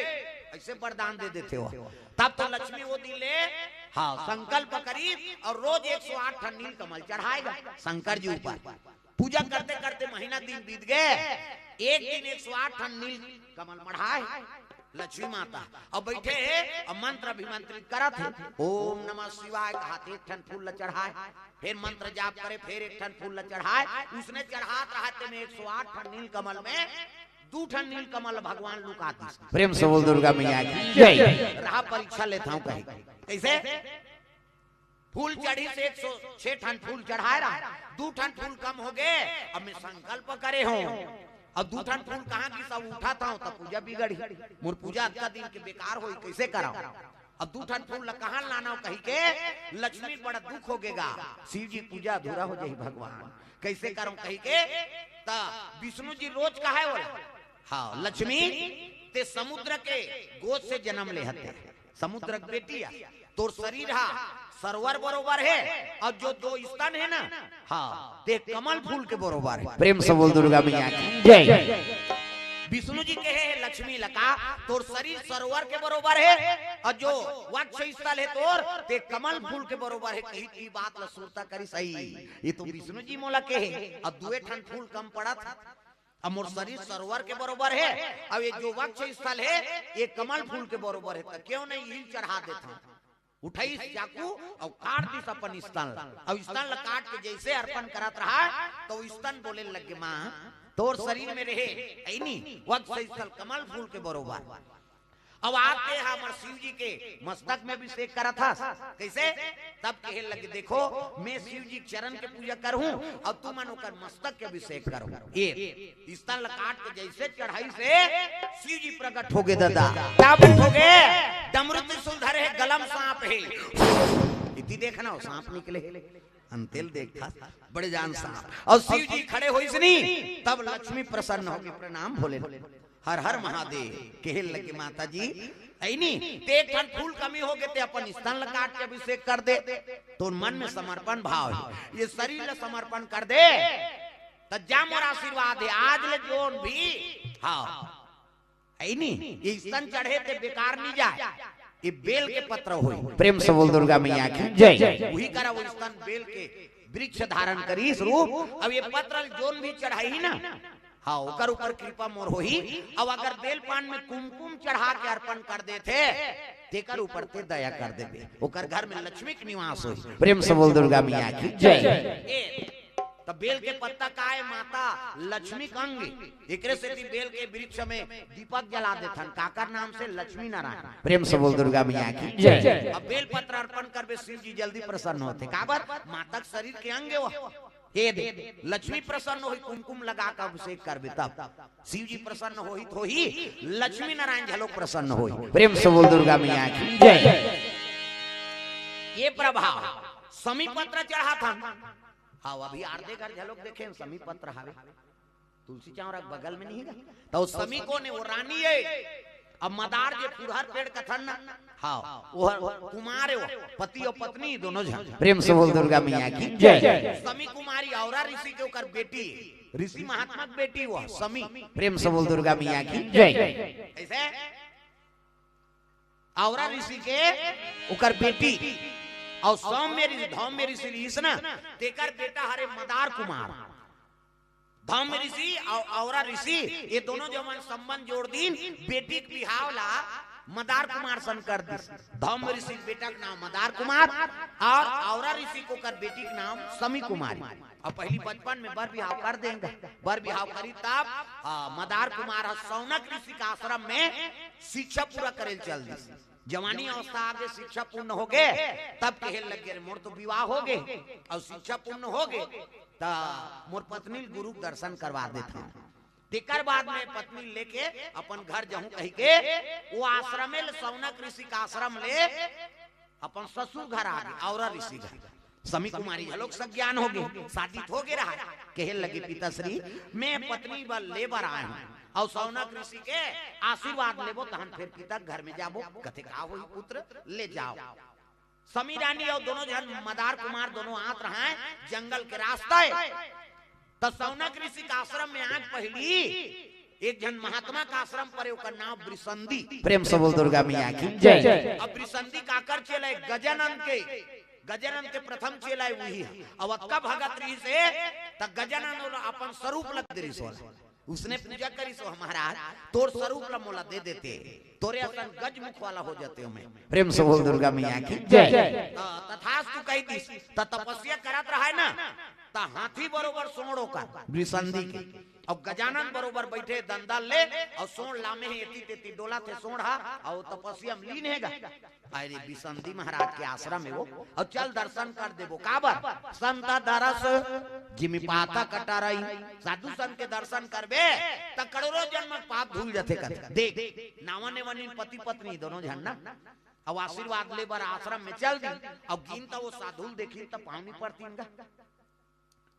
ऐसे वरदान दे देते हो। तब तो लक्ष्मी वो दिन ले, हाँ, संकल्प करी और रोज एक सौ आठ ठन नील कमल चढ़ाएगा शंकर जी ऊपर। पूजा करते करते महीना दिन बीत गए। एक दिन एक सौ आठ ठन नील कमल मढ़ाए लक्ष्मी माता, अब बैठे हे, अब मंत्र अभिमंत्रित करत हे, "ओम नमः शिवाय" कहात एक ठन फूल ल चढ़ाए, फिर मंत्र जाप करे, फिर एक ठन फूल ल चढ़ाए। उसने चढ़ात रहते में एक सौ आठ ठन नील कमल में दू ठन नील कमल भगवान लुका दिस। प्रेम से बोल दुर्गा मैया की जय। रहा परीक्षा लेता हूँ कहीं, कैसे? फूल चढ़ी से एक सौ छह ठन फूल चढ़ाए रहा, दू ठन फूल कम हो गए। अब मैं संकल्प करे हूँ, अब दू ठन फूल कहाँ की सब उठाता हूँ, तब पूजा बिगड़ी। मोर पूजा अतका दिन के बेकार होई, कैसे कराऊं? अब दू ठन फूल ला कहाँ लाना कही के लक्ष्मी बड़ा दुख हो गेगा, शिव जी पूजा अधूरा हो जाही भगवान, कैसे करूं कही के। त विष्णु जी रोज कहे वाला, हाँ लक्ष्मी, ते समुद्र के गोद से जन्म ले हते, समुद्र के बेटी आ, तोर शरीर हा सरोवर बरोबर है, और जो दो स्तन है ना, हाँ, ते कमल फूल के बरोबर है। प्रेम से बोल दुर्गा मैया की जय। विष्णु जी कहे हे लक्ष्मी लका, "तोर शरीर सरोवर के बरोबर है, और जो वक्ष स्थल है तोर, ते कमल फूल के बरोबर है।" कही की बात ला सुरता करी सही, ये तो विष्णु जी मोला कहे, और दुए ठन फूल कम पड़त, अब मोर शरीर सरोवर के बरोबर है, अब ये जो वक्ष स्थल है, ये कमल फूल के बरोबर है, तो क्यों नहीं यही चढ़ा देता हूँ। उठाइस चाकू अउ काट दिस अपन स्तन ला। अउ स्तन ला काट के जैसे अर्पण करत रहा, तो स्तन बोले लगे, "माँ, तोर शरीर में रहे, ऐनी, वक्ष स्थल कमल फूल के बरोबर। अब आते हमर शिव जी के मस्तक में अभिषेक करत हस, कैसे?" तब कहे लगे, "देखो, मैं शिव जी के चरण के पूजा करहूँ, अउ तुमन ओकर मस्तक के अभिषेक करो।" ये स्तन ला काट के जैसे चढ़ाइस हे, शिव जी प्रकट हो गे दादा। क्या प्रकट हो गे? डमरू त्रिशूल धरे हे, गला म सांप हे। इति देखना हो, सांप निकले हे। अंतेल देखा, बड़े जान सांप। अउ शिव जी खड़े होइस नी, तब लक्ष्मी प्रसन्न होके प्रणाम भोले, हर हर महादेव। कहे लगे, "माता जी, ऐनी, ते एक ठन फूल कमी हो गे, ते अपन स्तन ला काट के अभिषेक कर दे।" तोर मन में समर्पण भाव हे, ये शरीर ला समर्पण कर दे, त जा मोर आशीर्वाद हे, आज ले जोन भी, हाँ, ऐनी, ये स्तन चढ़े ते बेकार नहीं जाए, ये बेल के पत्र होई। प्रेम से बोल दुर्गा मैया की जय। वही करा वो स्तन बेल के वृक्ष धारण करिस रूप। अब ये पत्र जोन भी चढ़ाही ना, हाँ, ओकर ऊपर कृपा मोर होही। अब अगर बेल पान में कुमकुम चढ़ा के अर्पण कर देथे, तेकर ऊपर ते दया कर देबे, ओकर घर में लक्ष्मी के निवास होही। प्रेम से बोल दुर्गा मैया की जय। ए, त बेल के पत्ता का हे? माता लक्ष्मी के अंग। एकरे सेती बेल के वृक्ष में दीपक जला देथन, काकर नाम से? लक्ष्मी नारायण। प्रेम से बोल दुर्गा मैया की जय। अब बेल पत्र अर्पण करबे, शिव जी जल्दी प्रसन्न होथे। काबर? माता के शरीर के अंग हे वो। ये दे, लक्ष्मी प्रसन्न होही, कुमकुम लगा के अभिषेक करबे तब। शिव जी प्रसन्न होही तो होही, लक्ष्मी नारायण झलोक प्रसन्न होही। प्रेम से बोल दुर्गा मैया की जय। ये प्रभाव समी पत्र चढ़ाथन। हाँ, अभी आरती घर झलोक देखे, समी पत्र हावे। तुलसी चौरा के बगल में नहीं गा? तो समी कोन हे? वो रानी हे। अब मदार जे फुरहर पेड़ कथन ना, हाँ, वो कुमार हे, वो पति अउ पत्नी दोनों झन। प्रेम से बोल दुर्गा मैया की जय। समी कुमारी औरा ऋषि के ओकर बेटी, ऋषि महात्मा के बेटी वो समी। प्रेम से बोल दुर्गा मैया की जय। ऐसे औरा ऋषि के ओकर बेटी, अउ सौम्य ऋषि, धौम्य ऋषि रहिस ना, तेकर बेटा हरे मदार कुमार। धौम्य ऋषि अउ औरा ऋषि, ये दोनों जमन संबंध जोड़ दिन, बेटी के बिहाव ला मदार कुमार सन कर दिस। धौम्य ऋषि के बेटा के नाम मदार कुमार अउ औरा ऋषि के ओकर बेटी के नाम समी कुमारी। अउ पहली बचपन में बर बिहाव कर देंगे, बर बिहाव करी तब, आ, मदार कुमार ह सौनक ऋषि के आश्रम में शिक्षा पूरा करे चल दिस। जवानी अवस्था आगे, शिक्षा पूर्ण हो गे, तब कहे लग गे, "रे मोर तो विवाह हो गे अउ शिक्षा पूर्ण हो गे, त मोर पत्नी ल गुरु के दर्शन करवा देथंव, तेकर बाद में पत्नी ल लेके अपन घर जाहूं कहिके वो आश्रमे ले, सौनक ऋषि के आश्रम ले अपन ससुर घर आ गे, औरा ऋषि घर। समी कुमारी घलोक सज्ञान हो गे, शादी हो गे रहा, कहे लगे, "पिताश्री, मैं पत्नी बर ले बर आए हूं, अउ सौनक ऋषि के आशीर्वाद लेबो, तहन फिर पिता के घर में जाबो।" कथे, "का होही पुत्र, ले जाव।" समी रानी अउ दोनों झन मदार कुमार दोनों आत रहय जंगल के रास्ता हे, त सौनक ऋषि के आश्रम में आए पहिली एक झन महात्मा के आश्रम परे, ओकर नांव वृषंदी। प्रेम से बोल दुर्गा मैया की जय। अब वृषंदी काकर चेला हे? गजानन के, गजानन के प्रथम चेला हे उही हे। अब अतका भगत रहिस हे, त गजानन ओला अपन स्वरूप ल दे रिहिस ओला। उसने पूजा करिस हे, "महाराज, तोर स्वरूप ल मोला दे देते, तोरे असन गजमुख वाला हो जातेंव मैं।" प्रेम से बोल दुर्गा मैया की जय। त तथास्तु कहि दिस। त तपस्या करत रहय ना, त हाथी बरोबर सोंड़ ओकर वृषंदी के, अउ गजानन बरोबर बइठे दंदल ले, अउ सोंड़ लामे हे, एती तेती डोलत हे सोंड़ हा, अउ तपस्या म लीन हे गा। अरे वृषंदी महाराज के आश्रम हे वो, अउ चल दर्शन कर देबो। काबर? संत दरस जिमि पातक टरई, साधु संत के दर्शन करबे त करोड़ों जन्म के पाप धुल जथे कथे। देख, नावा नेवनिन पति पत्नी दोनों झन ना, अउ आशीर्वाद ले बर आश्रम में चल दी, अउ गिन त वो साधु ल देखिन त पाँव नइ परतिन गा।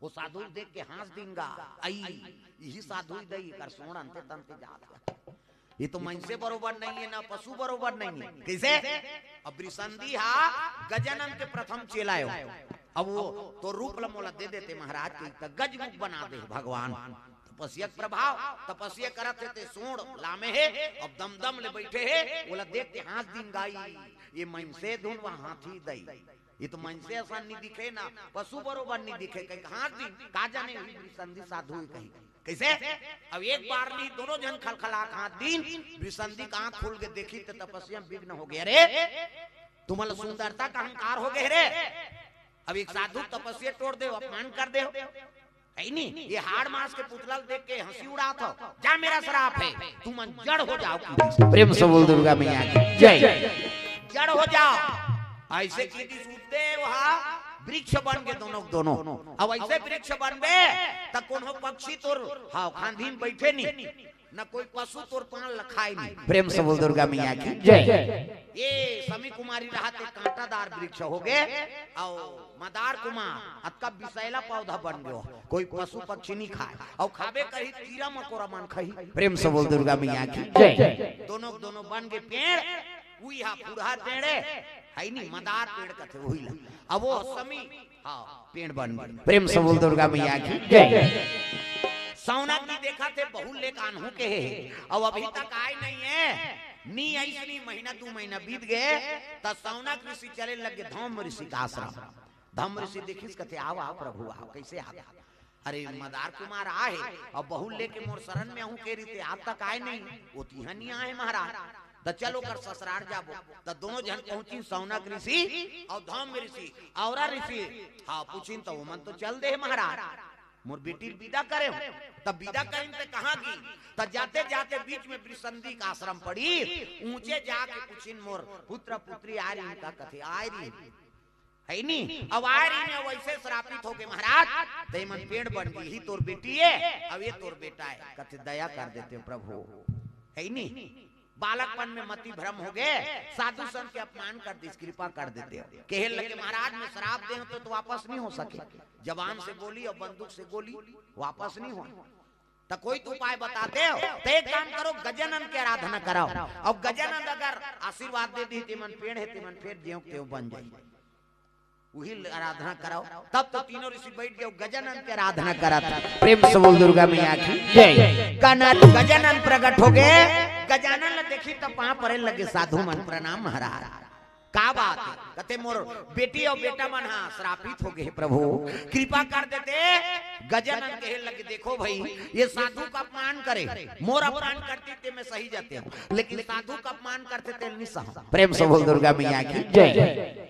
वो साधु ल देख के हाँस दिन गा, "अई, इही साधु ही दई, एकर सोंड़ अंते तंते जात हे। ये तो मनसे बरोबर नइ हे, ना पशु बरोबर नइ हे।" कइसे? अब वृषंदी हा गजानन के प्रथम चेला हे। अब वो तोर रूप ल मोला दे देते महाराज, कहि त गजमुख बना दे भगवान। तपस्या के प्रभाव, तपस्या करत हे ते सोंड़ लामे हे, अब दमदम ले बइठे हे, ओला देख के हाँस दिन गा, "अई, ये मनसे धुन वा हाथी दई।" ये तो मनसे असन नइ दिखे ना, पशु बरोबर नइ दिखे, कहि हाँस दिन, का जाने वही वृषंदी साधु हे कहि। कइसे? अब एक बार नइ, दोनों झन खलखला के हाँस दिन, वृषंदी के आँख खुल गे, देखिस त तपस्या म विघ्न हो गे। "अरे, तुमन ल सुंदरता के अहंकार हो गे रे। अब एक साधु तपस्या टोर देव, अपमान कर देव।" हे नी, ये हाड़ मांस के पुतला ल देख के हंसी उड़ात हव। जा, मेरा श्राप है, तुमन जड़ हो जाव। प्रेम से बोल दुर्गा मैया की जय। जड़ हो जाव। अइसे कहि दिस, उठे हा वृक्ष बन गे दोनों के दोनों। अब अइसे वृक्ष बनबे त कोनो पक्षी तोर, हाँ, खांधी म बइठे नइ, न कोई पशु तोर पान ल खाय नइ। प्रेम से बोल दुर्गा मैया की जय। ये समी कुमारी रहत हे कांटादार वृक्ष हो गे, अउ मदार कुमार अतका बिसैला पौधा बन गयो, कोई पशु पक्षी नइ खाय, अउ खाबे करही त कीरा मकोरा मन खाही। प्रेम से बोल दुर्गा मैया की जय। दोनों दोनों बन गे पेड़, उही हा फुरहा पेड़ हे, हे नी, मदार पेड़ कथे उही ला। अब वो समी, हाँ, पेड़ बन गे। प्रेम से बोल दुर्गा मैया की जय। सौनक जी देखत हे, बहू ल लेके आनहूं कहे हे, अउ अभी तक आय नइ हे। नइ अइस नइ, महीना दू महीना बीत गे, त सौनक ऋषि चले लगे धम्म ऋषि के आश्रम। धम्म ऋषि देखिस, कथे, "आव, आव प्रभु, आव, कइसे आव?" "अरे, मदार कुमार आय हे, अउ बहू ल लेके मोर शरण में आहूं कहे रिहिस, आज तक आय नइ, वो तिहां नइ आय हे महाराज।" त चल ओकर ससुरार जाबो। त दोनों झन पहुंचिन, सौनक ऋषि अउ धम्म ऋषि, औरा ऋषि। हाँ, पूछिन त ओमन तो चल दे हे महाराज, मोर बेटी ल बिदा करे हंव। त बिदा करिन त कहाँ गिन? त जाते जाते बीच में वृषंदी के आश्रम पड़िस, उहें जाके पूछिन, "मोर पुत्र पुत्री आय रिहिन का?" कथे, "आय रिहिन।" हे नी, अब आय रहिन, अउ अइसे श्रापित हो गे महाराज, त एमन पेड़ बन गे, इही तोर बेटी हे, अउ ये तोर बेटा हे। कथे, "दया कर देते हो प्रभु, हे नी, बालकपन में मति भ्रम हो गे, साधु संत के अपमान कर दिस, कृपा कर देते हो।" कहे लगे, "महाराज, मैं श्राप दे हंव त, त वापस नइ हो सके, जबान से बोली अउ बंदूक से गोली, वापस नइ होय। त कोई तो उपाय बता देव।" त एक काम करो, गजानन के आराधना कराव। अउ गजानन अगर आशीर्वाद दे दिही, त एमन पेड़ हे, त एमन फेर जेव तेव बन जाही। उही ल आराधना कराव। तब तो तीनों ऋषि बइठ गे, गजानन के आराधना करत। प्रेम से बोल दुर्गा मैया की जय। गजानन प्रगट हो गे, गजानन ल देखिस त पांव परे लगे, "साधु मन प्रणाम महाराज।" "का बात हे?" कथे, "मोर बेटी अउ बेटा मन हा श्रापित हो गे हे प्रभु, कृपा कर देते।" गजानन कहे लगे, "देखो भई, ये साधु का अपमान करे, मोर अपमान करतिस ते मैं सहि जातेंव, लेकिन साधु का अपमान करथे ते नइ सहंव।" प्रेम से बोल दुर्गा मैया की जय।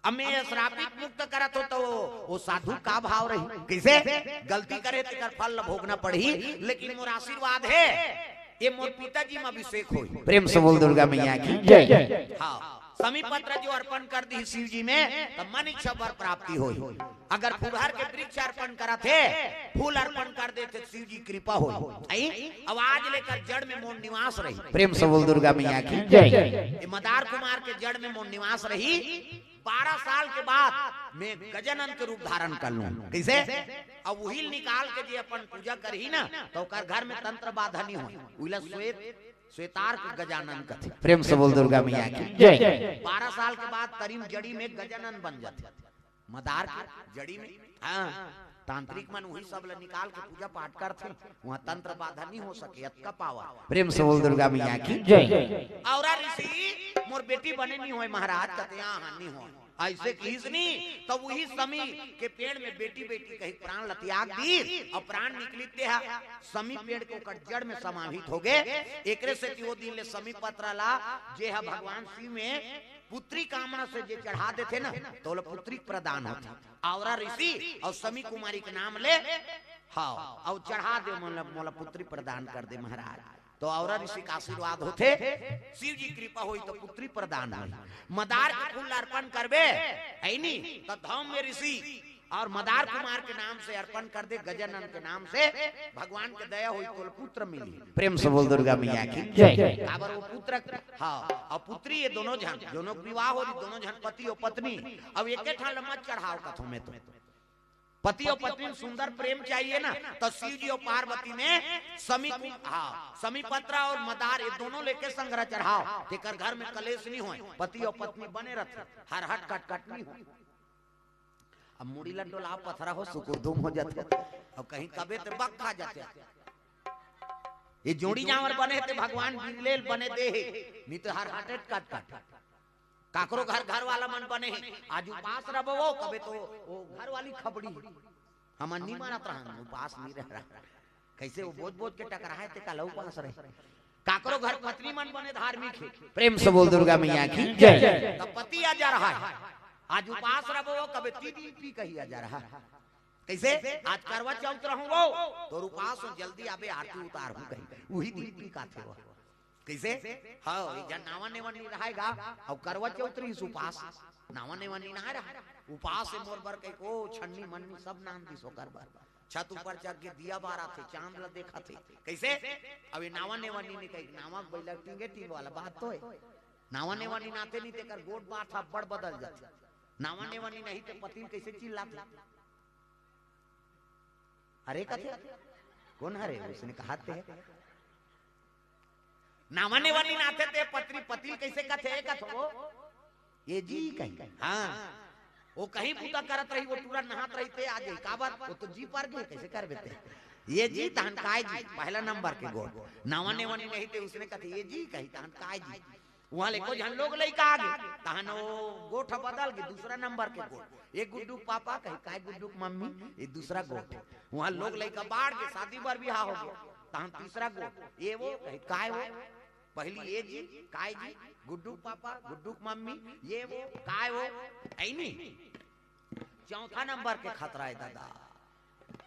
अब मैं ये श्रापित मुक्त करत हंव त वो, वो साधु का भाव रही, कइसे? गलती करे तेकर फल ल भोगना पड़ही, लेकिन मोर आशीर्वाद हे, ये मोर पिताजी म अभिषेक होही। प्रेम से बोल दुर्गा मैया की जय। हाँ, समी पत्र जो अर्पण कर दिही शिव जी में, त मन इच्छा वर प्राप्ति होही। अगर फुलहर के वृक्ष अर्पण करत हे, फूल अर्पण कर देथे, शिव जी कृपा होही। अई? अब आज लेकर जड़ में मोर निवास रही। प्रेम से बोल दुर्गा मैया की जय। ये मदार कुमार के जड़ में मोर निवास रही। बारह साल के बाद मैं गजानन के रूप धारण कर लूं। कइसे? अब उहिल निकाल के जे अपन पूजा करही ना, त ओकर घर में तंत्र बाधा नहीं होय। उहिला श्वेत, श्वेतार्क गजानन कथे। प्रेम से बोल दुर्गा मैया की जय। बारह साल के बाद तरी म जड़ी में गजानन बन जाथे। मदार के जड़ी में, हाँ, तांत्रिक मन उही सब ल निकाल के पूजा पाठ करथे। वहाँ तंत्र बाधा नहीं हो सके, अतका पावर। प्रेम से बोल दुर्गा मैया की जय। औरा ऋषि, मोर बेटी बने नहीं होय महाराज, कथे, हाँ, हाँ, नहीं होय। अइसे किहिस नी, त उही समी के पेड़ में बेटी, बेटी कही प्राण ल त्याग दिस, अउ प्राण निकलिस ते ह समी पेड़ के ओकर जड़ में समाहित होगे। एकरे सेती ओ दिन ले समी पत्र ला, जे ह भगवान शिव में पुत्री कामना से जे चढ़ा देथे ना, त ओला पुत्री प्रदान होथे। औरा ऋषि अउ समी कुमारी के नाम ले, हाँ, अउ चढ़ा दे, मोला, मोला पुत्री प्रदान कर दे महाराज। त औरा ऋषि का आशीर्वाद होथे, शिव जी कृपा होही त पुत्री प्रदान होही। मदार के फूल अर्पण करबे, अई नी, त धौम्य ऋषि अउ मदार कुमार के नाम से अर्पण कर दे, गजानन के नाम से, भगवान के दया होही, तोला पुत्र मिलही। प्रेम से बोल दुर्गा मैया की जय। काबर ओ पुत्र, हाँ, अउ पुत्री ये दोनों झन, दोनों के विवाह होही, दोनों झन पति अउ पत्नी, अउ एके ठन ल मत चढ़ाव कथों मैं तो। पति अउ पत्नी में सुंदर प्रेम चाहिए ना, त शिव जी अउ पार्वती में समी कु-, हाँ, समी पत्र अउ मदार ये दोनों लेके संघरा चढ़ाव, तेकर घर में कलेश नहीं होय, पति अउ पत्नी बने रथे, हर हट कट कट नहीं होय। अब मुड़ी ल डोलाव पथरा हो, सुकुरदुम हो जाथे, अब कहीं कबे ते बक खा जाथे। ये जोड़ी जांवर बने हे ते भगवान बिरले ल बने दे हे, नहीं त हर हट कट कट। काकरो घर, घर वाला मन बने हे, आज उपास रबो वो, कबे तो वो घर वाली खबड़ी, हमन नी मानत रहन, उपास नी रह रहा। कइसे वो बोझ बोझ के टकराए ते काला उपास रहे। काकरो घर पत्नी मन बने धार्मिक हे। प्रेम से बोल दुर्गा मैया की जय। त पति आ जा रहा है, आज उपास रबो वो, कबे ती दिन पी कही आ जा रहा है। कइसे? आज करवा चौथ रहूं वो, तोर उपास हो, जल्दी आबे, आरती उतारहूं कही, उही दिन पी का थे वो। कइसे? हाँ, एक झन नावा नेवा नी रहाय गा, अउ करवा चौथ रहिस उपास, नावा नेवा नी नहाय रहा, उपास हे मोर बर कहिके, ओ छन्नी मन्नी सब नान दिस ओकर बर। छत ऊपर चढ़ के दिया बारथे, चांद ल देखथे। कइसे? अब ये नावा नेवा नी, नी कही, नावा बइला टींगे टींग वाला बात तो हे। नावा नेवा नी नाथे नी, तेकर गोठ बात ह बड़ बदल जाथे। नावा नेवा नी नहीं ते पति ल कइसे चिल्लाथे? अरे कथे, कोन हरे? उसने कहा ते। नावा नेवा नी नाथे ते पति ल, पति ल कइसे कथे? कथो, ये जी कही। हाँ, वो कहीं बूता करत रही, वो टूरा नहात रही ते आ जाई। काबर? वो तो जी पर गे, कइसे करबे ते? ये जी तहन काय जी, पहला नंबर के गोठ। नावा नेवा नी नहीं ते उसने कथे, ये जी कही तहन काय जी। उहाँ ले एको झन लोग लइका आगे, तहन वो गोठ बदल गे, दूसरा नंबर के गोठ। ये गुड्डू के पापा कही, काय गुड्डू के मम्मी, ये दूसरा गोठ। उहाँ लोग लइका बाढ़ गे, शादी बर बिहाव होगे, तहन तीसरा गोठ। ये वो कही, काय वो? पहली ये जी, काय जी, गुड्डू के पापा, गुड्डू के मम्मी, ये वो, काय वो? अइनी। चौथा नंबर के खतरा हे दादा।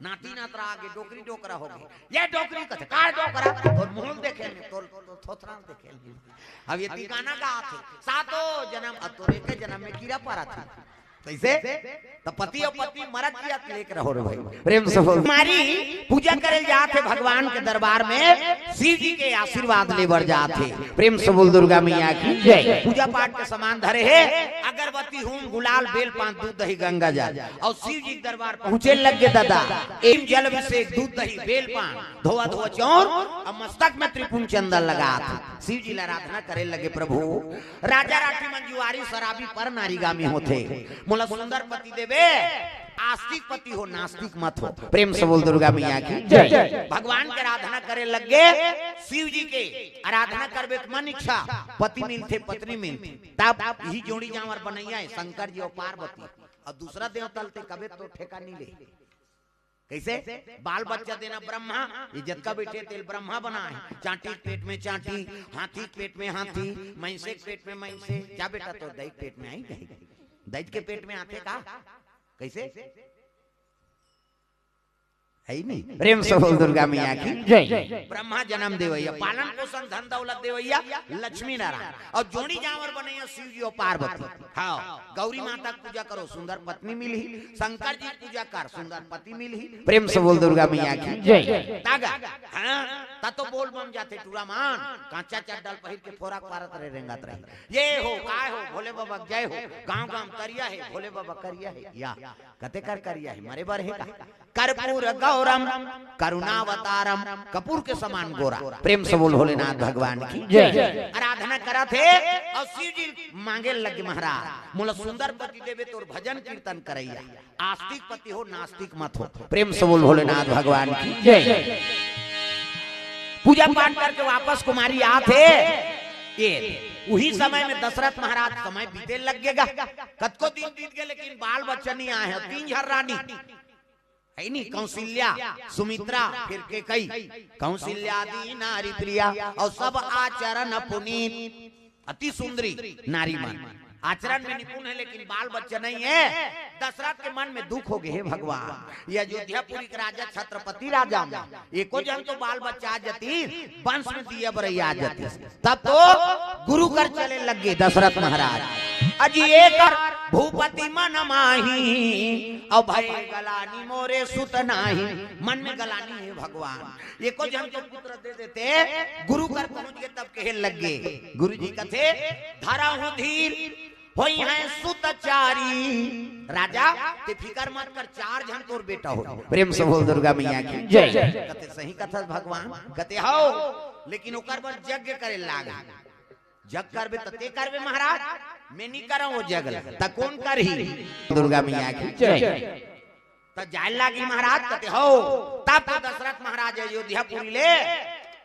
नाती नातरा आगे, डोकरी डोकरा होगे। ये डोकरी कथे, काय डोकरा? तोर मुंह ल देखे ले, तोर, तोर थोथरा ल देखे ले। अब ये ती गाना गाथे, सातों जनम, अब तोर एके जनम में कीरा परा थे। कइसे? त पति अउ पत्नी मरत जियत लेके रहो रे भाई। प्रेम से बोल। कुमारी पूजा करे जात हे भगवान के दरबार में, शिव जी के आशीर्वाद ले बर जात हे। प्रेम से बोल दुर्गा मैया की जय। पूजा पाठ के सामान धरे हे, अगरबत्ती, हूम, गुलाल, बेल पान, दूध, दही, गंगा जल, अउ शिव जी के दरबार पहुंचे लग गे दादा। एक जल अभिषेक, दूध, दही, बेल पान, धोवा धोवा चौर, अउ मस्तक में त्रिपुंड चंदन लगात हे। शिव जी ल आराधना करे लगे, प्रभु, राजा राठी मन जुआरी, शराबी, पर नारीगामी होथे। मोला सुंदर पति देबे, आस्तिक पति हो, नास्तिक मत हो। प्रेम से बोल दुर्गा मैया की जय। भगवान के आराधना करे लग गे, शिव जी के आराधना करबे त मन इच्छा पति मिलथे, पत्नी मिलथे। तब इही जोड़ी जांवर बनइया हे, शंकर जी अउ पार्वती। अउ दूसरा देवता ल ते कबे तो ठेका नी ले। कइसे? बाल बच्चा देना ब्रह्मा, ये जतका बइठे तेल ब्रह्मा बनाय हे। चांटी के पेट में चांटी, हाथी के पेट में हाथी, मइसे के पेट में मइसे। जा बेटा, तोर दई के पेट में आही कही? दई के पेट में आथे का? कइसे? है नी? प्रेम से बोल दुर्गा मैया की जय। ब्रह्मा जन्म देवैया, पालन पोषण धन दौलत देवैया लक्ष्मी नारायण, और जोड़ी जांवर बनैया शिव जी और पार्वती। हाँ, गौरी माता के पूजा करो, सुंदर पत्नी मिलही, शंकर जी के पूजा कर, सुंदर पति मिलही। प्रेम से बोल दुर्गा मैया की जय। तागा, हाँ, ता तो बोल बम जाथे टूरा मान, कांचा चड्डल पहिर के फोरक पारत रहे, रेंगत रहे। ये हो, काय हो, भोले बाबा जय हो, गांव गांव करिया है, भोले बाबा करिया है, या कते कर करिया है, मरे बर है का? कर्पूर गौरम करुणावतारम, कपूर के समान गोरा। प्रेम से बोल भोलेनाथ भगवान की जय। आराधना करत हे और शिव जी मांगे लगे, महाराज मोला सुंदर पति देबे, तोर भजन कीर्तन करैया, आस्तिक पति हो, नास्तिक मत हो। प्रेम से बोल भोलेनाथ भगवान की जय। पूजा पाठ करके वापस कुमारी आत हे, ये उही समय में दशरथ महाराज समय बीते लग गेगा। कतको दिन बीत गए, लेकिन बाल बच्चा नहीं आए हैं। तीन झन रानी है नी, कौशल्या, सुमित्रा, फिर केकई। कौशल्या दी नारी प्रिया और सब आचरण पुनीत, अति सुंदरी नारी मन, आचरण में निपुण है, लेकिन बाल बच्चा नहीं है। दशरथ के मन में दुख हो गए, हे भगवान, ये अयोध्यापुरी के राजा छत्रपति राजा में एको झन तो बाल बच्चा आ जाती, वंश में दिया बरैया आ जाती। तब तो गुरु कर चले लगे दशरथ महाराज। अजी एकर भूपति मन माही, अब भय गलानी मोरे सुत नाही। मन में गलानी है भगवान, एको झन तो पुत्र दे देते। गुरु कर पहुंच गए तब कहे लग गए, गुरु जी कथे, धरहु धीर होई है सुत चारी। राजा, ते फिकर मत कर, चार झन तोर बेटा हो। प्रेम से बोल दुर्गा मैया की जय। कथे सही कथस भगवान, कथे हो, लेकिन ओकर बर यज्ञ करे लाग। जग करबे त ते करबे महाराज, मैं नहीं करंव वो जग ला, त कौन करही? दुर्गा मैया की जय। त जाय लागी महाराज, कथे हो। तब तो दशरथ महाराज अयोध्यापुरी ले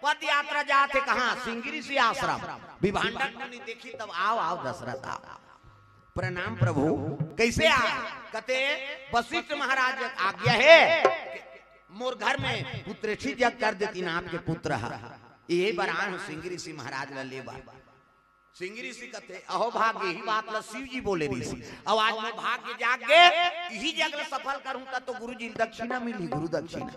पद यात्रा जात हे, कहाँ? सिंगी ऋषि आश्रम। विभांडन मुनि देखी तब, आओ आओ दशरथ आओ, प्रणाम प्रभु। कैसे आ? कथे वशिष्ठ महाराज आज्ञा है, मोर घर में पुत्रेठी जग कर देती ना आपके पुत्र हा। यही बर आए हूँ सिंगी ऋषि महाराज ला लेबर। सिंगी ऋषि कथे, अहो भाग्य, यही बात ला शिव जी बोले ऋषि। अब आज मैं भाग्य जाग गे, यही जग ला सफल करूं, तब तो गुरु जी दक्षिणा मिली, गुरु दक्षिणा।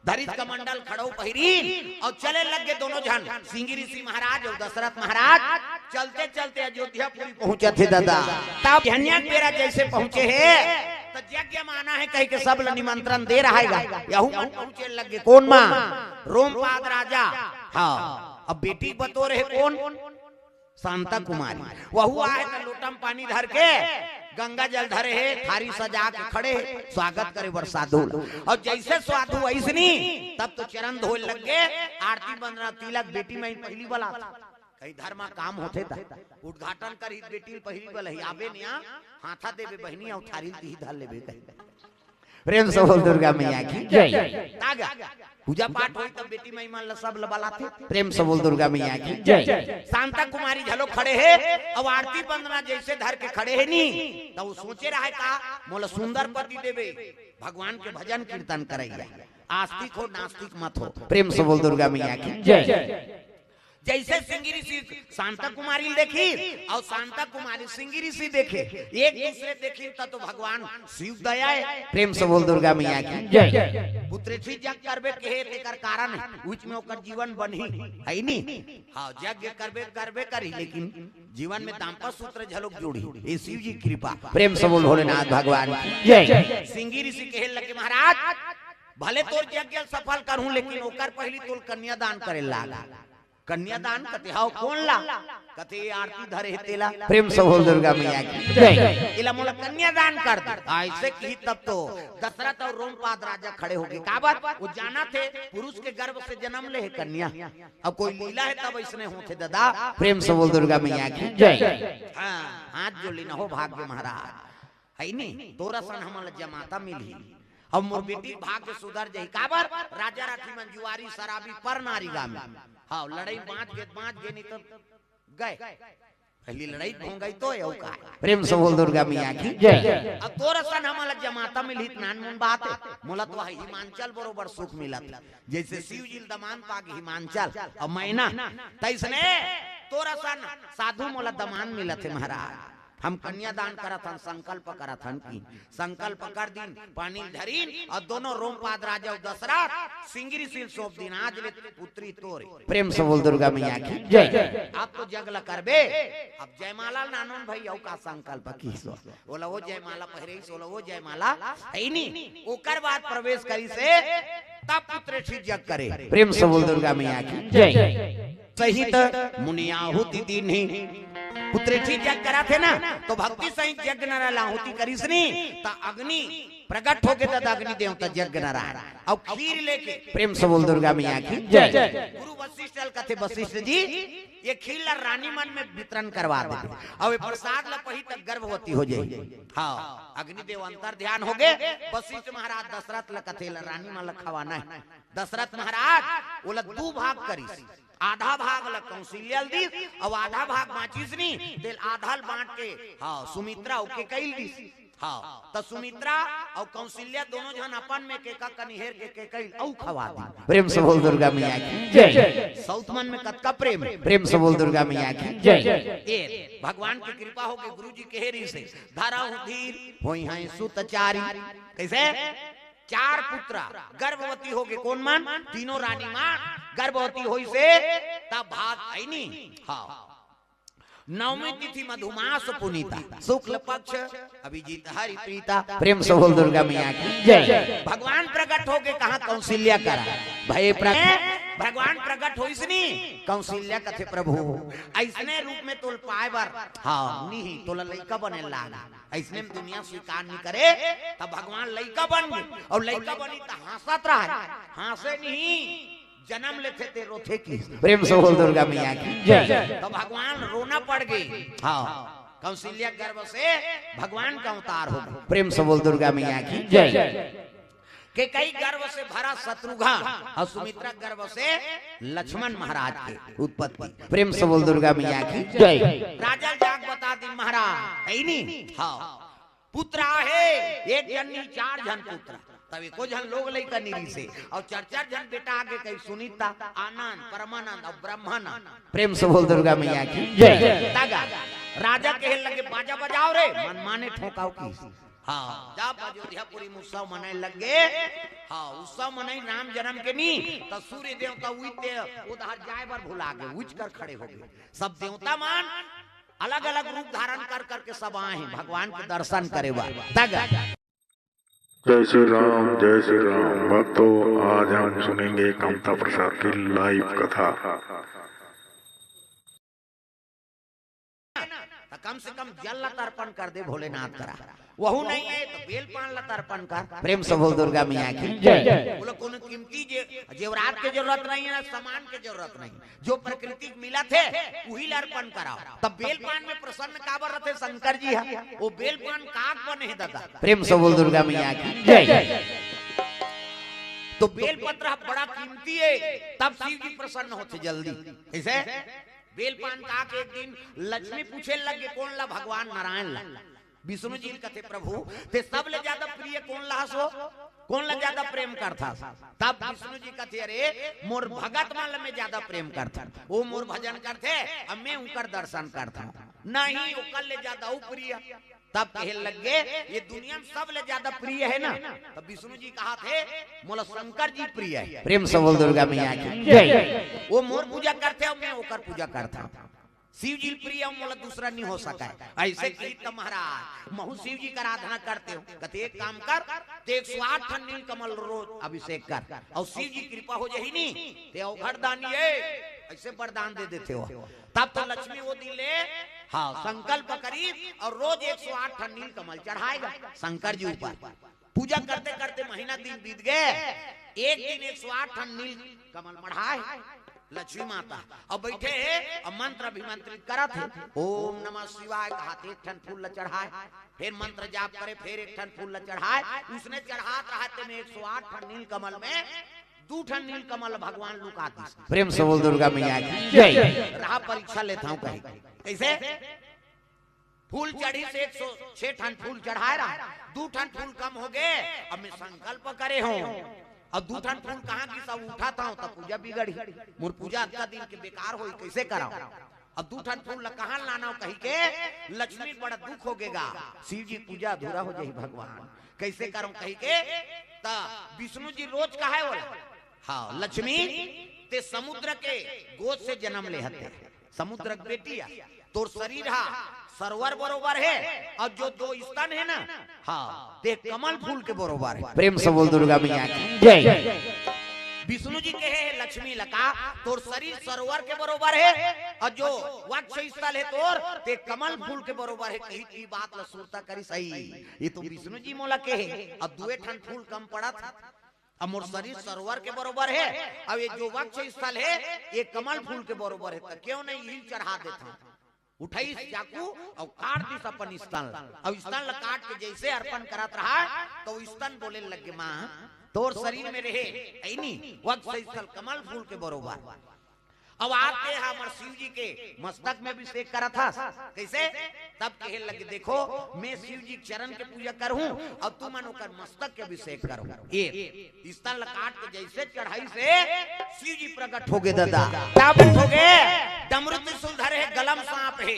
धरित कमंडल खड़ो पहिरी और चले लग गए दोनों झन, सिंगी ऋषि महाराज और दशरथ महाराज। चलते चलते अयोध्यापुरी पहुंचत हे दादा। तब झनिया के बेरा जैसे पहुंचे हे, तो यज्ञ माना है कह के सब ला निमंत्रण दे रहा है। यहू मन पहुंचे लग गए। कौन माँ? रोमपाद राजा। हाँ, अब बेटी बतोर हे कौन? शांता कुमारी। वहू आए त लोटा म पानी धर के, गंगा जल धरे हे, थारी सजा के खड़े हे, स्वागत करे बर साधु। और जैसे साधु अइसनी, तब तो चरण धोए लग गे, आरती वंदना तिलक बेटी में पहली बला। कहीं धर्मा काम होथे त उद्घाटन करही, बेटी पहली बलही, आबे निया, हाथा देबे बहिनी, और थारी दिही धर लेबे कहीं। प्रेम से बोल दुर्गा मैया की जय। तागा, पूजा पाठ होई तब बेटी माई मन ला सब ला बलाथे। प्रेम से बोल दुर्गा मैया की जय। शांता कुमारी झलो खड़े हे, अब आरती वंदना जैसे धर के खड़े हे नी, त वो सोचे रहे का, मोला सुंदर पति देबे, भगवान के भजन कीर्तन करैया, आस्तिक हो नास्तिक मत हो। प्रेम से बोल दुर्गा मैया की जय। जैसे सिंगी ऋषि शांता कुमारी देखी और शांता कुमारी सिंगी ऋषि देखे, एक दूसरे देखी त तो भगवान शिव दया है। प्रेम से बोल दुर्गा मैया की जय। पुत्रेठी जग करबे कहे, तेकर कारण है, उच में ओकर जीवन बनही, है नी? हाँ, यज्ञ करबे, करबे करी, लेकिन जीवन में दाम्पत्य सूत्र झलोक जोड़ी, ये शिव जी कृपा। प्रेम से बोल भोलेनाथ भगवान की जय। सिंगी ऋषि कहे लगे, महाराज, भले तोर यज्ञ सफल करूं, लेकिन ओकर पहली तोल कन्यादान करे लाग। कन्यादान कथे, हव, कौन ला? कथे, "ये आरती धरे हे तेला।" प्रेम से बोल दुर्गा मैया की जय। एला मोला कन्यादान कर दे। ऐसे की तब तो दशरथ और रोमपाद राजा खड़े हो गए। काबर? वो जानथे पुरुष के गर्भ से जन्म ले हे कन्या। अब कोई लीला है तब ऐसने होथे दादा। प्रेम से बोल दुर्गा मैया की जय। हाँ, हाथ जोड़ लीन हो भाग्य महाराज। है नी? तोर असन हमन ला जमाता मिलही। अब मोर बेटी भाग्य सुधर जाही। काबर? राजा राठी मन जुआरी, शराबी, पर नारी गामी। हाँ, लड़ई बाँच गे, बाँच गे, नहीं तो गए। पहली लड़ई हो गई तो ये का। प्रेम से बोल दुर्गा मैया की जय। अब तोर असन हमन ला जमाता मिलही त नानमुन बात हे। मोला तो हिमांचल बरोबर सुख मिलत। जैसे शिव जी ल दमांद पागे हिमांचल, अब मैना, तैसने तोर असन साधु मोला दमांद मिलत हे महाराज। हम कन्यादान करत हन, संकल्प करत हन कि संकल्प कर दिन, पानी धरिन, अउ दोनों रोमपाद राजा अउ दशरथ सिंगरी सील सौंप दिन, आज ले पुत्री तोरे। प्रेम से बोल दुर्गा मैया की जय। अब तो जग ल करबे, अब जयमाला ल नानोन भई, अउ का संकल्प किहिस? ओला ओ जयमाला पहिरइस, ओला ओ जयमाला, हइ नी? ओकर बाद प्रवेश करिस हे, तब पुत्रेठी जग करे। प्रेम से बोल दुर्गा मैया की जय। सहित मुनि आहुति दीन्ही। पुत्रेठी जग करत हे ना, तो भक्ति सहित यज्ञ नारायण ल आहुति करिस नी, त अग्नि प्रगट होगे, त अग्नि देवता यज्ञ नारायण अउ खीर लेके। प्रेम से बोल दुर्गा मैया की जय। गुरु वशिष्ठ ल कथे, वशिष्ठ जी, ये खीर ल रानी मन में वितरण करवा दे, अउ ये प्रसाद ल पही त गर्भवती हो जाही। हाँ, अग्निदेव अंतर ध्यान होगे, वशिष्ठ महाराज दशरथ ल कथे, ल रानी मन ल खवाना हे। दशरथ महाराज ओला दू भाग करिस, आधा भाग ल कौशल्या ल दीस, अउ आधा भाग बांचिस नी, तेल आधा ल बांट के, हाँ, सुमित्रा अउ केकई ल दीस। हाँ, त सुमित्रा अउ कौशल्या दोनों झन अपन में केका कनी हेर के केकई ल अउ खवा दी। प्रेम से बोल दुर्गा मैया की जय। सौत मन में कतका प्रेम हे। प्रेम से बोल दुर्गा मैया की जय। ए, भगवान की कृपा होगे, गुरु जी कहे रहिस हे, धरहु धीर होइहैं सुत चारी। कइसे? चार पुत्र गर्भवती होगे। कोन मन? तीनों रानी मन गर्भवती होइस हे, तब भाग आइनी। हाँ, नवमी तिथि मधुमास पुनीता, शुक्ल पक्ष अभिजीत हरि प्रीता। प्रेम से बोल दुर्गा मैया की जय। भगवान प्रगट होगे कहाँ? कौशल्या करा। भय प्रगट, भगवान प्रगट होइस नी, कौशल्या कथे, प्रभु, अइसने रूप में तोल पाए बर, हाँ, नी, तोला लइका बने लाग, अइसने में दुनिया स्वीकार नी करे, तब भगवान लइका बन गे, अउ लइका बनी त हाँसत रहय, हाँसे नी, जनम लेथे ते रोथे किहिस। प्रेम से बोल दुर्गा मैया की जय। त भगवान रोना पड़ गे। हाँ, कौशल्या गर्भ से भगवान का अवतार होगे। प्रेम से बोल दुर्गा मैया की जय। केकई गर्भ से भरत शत्रुघ्न अउ सुमित्रा गर्भ से लक्ष्मण महाराज के उत्पत्ति। प्रेम से बोल दुर्गा मैया की जय। राजा ल जाके बता दिन महाराज, हइ नी? हाँ, पुत्र आहे, एक झन नी, चार झन पुत्र। तब एको झन लोग लइका नी रिहिस हे, अउ चार चार झन बेटा आगे, कहीं सुनीता, आनंद, परमानंद अउ ब्रह्मानंद। प्रेम से बोल दुर्गा मैया की जय। तगा राजा कहे लगे, बाजा बजाव रे, मनमाने ठोंकाव किहिस। हाँ, जब अयोध्यापुरी म उत्सव मनाए लग गे, हाँ, उत्सव मनाई राम जनम के नी, त सूर्य देवता उइते उधर जाए बर भुला गे, उइच कर खड़े होगे। सब देवता मन अलग-अलग रूप धारण कर करके सब आए हैं भगवान के दर्शन करे बर। तग जय श्री राम, जय श्री राम। भक्तों, आज हम सुनेंगे कमता प्रसाद की लाइव कथा। त कम से कम जल ल तर्पण कर दे भोलेनाथ करा। वहू नहीं हे त बेल पान ल तर्पण कर। प्रेम से बोल दुर्गा मैया की जय। बोलो कोनो कीमती जे-, जेवरात के जरूरत नहीं हे, ना सामान के जरूरत नहीं, जो प्रकृति के मिलत हे उही ल अर्पण कराव। त बेल पान में प्रसन्न काबर रथे शंकर जी ह? ओ बेल पान काक बने हे दादा। प्रेम से बोल दुर्गा मैया की जय। त बेल पत्र ह बड़ा कीमती हे, तब शिव जी प्रसन्न होथे जल्दी। कइसे? बेल पान काके एक दिन लक्ष्मी पूछे लगे, कोन ला? भगवान नारायण ला। विष्णु जी कथे, प्रभु, ते सबले ज्यादा प्रिय कोन ला हस? कोन ला ज्यादा प्रेम करथस? तब विष्णु जी कथे, अरे, मोर भगत मन ला मैं ज्यादा प्रेम करथन, ओ मोर भजन करथे, अब मैं उनकर दर्शन करथन, नहीं ओकर ले ज्यादा ऊ प्रिय। तब कहे लग गे, ये दुनिया में सबले ज्यादा प्रिय हे ना? तब विष्णु जी कहा थे, मोला शंकर जी प्रिय हे। प्रेम से बोल दुर्गा मैया की जय। ओ मोर पूजा करथे अउ मैं ओकर पूजा करथन। शिव जी प्रिय अउ मोला दूसरा नहीं हो सकय। अइसे कही त महाराज, महू शिव जी कर आराधना करते हो। कथे, एक काम कर, ते एक सौ आठ ठन नील कमल रोज अभिषेक कर, अउ शिव जी कृपा हो जाही नी, ते अवघड़ दानी हे, अइसे वरदान दे देथे हो। तब तो लक्ष्मी ओ दिन ले, हाँ, संकल्प करी अउ रोज एक सौ आठ ठन नील कमल चढ़ाए गा शंकर जी ऊपर। पूजा करते करते महीना दिन बीत गे, एक दिन एक सौ आठ ठन नील कमल मढ़ाए लक्ष्मी माता, अउ बइठे हे अउ मंत्र अभिमंत्रित करत हे, ओम नमः शिवाय कहत एक ठन फूल ल चढ़ाए, फेर मंत्र जाप करे, फेर एक ठन फूल ल चढ़ाए, उसने चढ़ात रहत तेमे एक सौ आठ ठन नील कमल में दू ठन नील कमल भगवान लुका दिस। प्रेम से बोल दुर्गा मैया की जय। रहा परीक्षा लेत हंव कहे, कइसे? फूल चढ़िस एक सौ छह ठन फूल चढ़ाए रहा, दू ठन फूल कम हो गे। अब मैं संकल्प करे हंव, अब दू ठन फूल कहाँ गिस, अब उठात हंव त पूजा बिगड़ही, मोर पूजा अतका दिन के बेकार होही, कइसे करंव? अब दू ठन फूल ला कहाँ लाना हो कही के लक्ष्मी बड़ा दुख हो गेगा। शिव जी पूजा अधूरा हो जाही भगवान, कैसे करूं कही के। त विष्णु जी रोज कहे बोला, हाँ लक्ष्मी, ते समुद्र के गोद से जन्म ले हते, समुद्र के बेटी आ, तोर शरीर हा सरोवर बरोबर है, और जो दो स्तन है ना, हाँ, ते कमल फूल के बरोबर है। प्रेम से बोल दुर्गा मैया की जय। विष्णु जी कहे है लक्ष्मी लका, तोर शरीर सरोवर के बरोबर है, और जो वक्ष स्थल है तोर, ते कमल फूल के बरोबर है। कही की बात ला सुरता करी सही, ये तो विष्णु जी मोला कहे, अब दुए ठन फूल कम पड़त। अब मोर शरीर सरोवर के बरोबर है, अब ये जो वक्ष स्थल है, ये कमल फूल के बरोबर है, त क्यों नहीं यही चढ़ा देता? उठाइस चाकू अउ काट दिस अपन स्तन ला। अउ स्तन ला काट के जैसे अर्पण करत रहा, तो स्तन बोले लगे, माँ, तोर शरीर में रहे, ऐनी, वक्ष स्थल कमल फूल के बरोबर। अब आते हैं हमर शिव जी के मस्तक में अभिषेक करत हस। कैसे? तब कहे लगे, देखो, मैं शिव जी के चरण के पूजा करहूं, अउ तुमन ओकर मस्तक के अभिषेक करहूं। ये स्तन ला काट के जैसे चढ़ाइस हे, शिव जी प्रकट हो गे दादा। क्या प्रकट हो गे? डमरू त्रिशूल धरे हे, गला म सांप हे।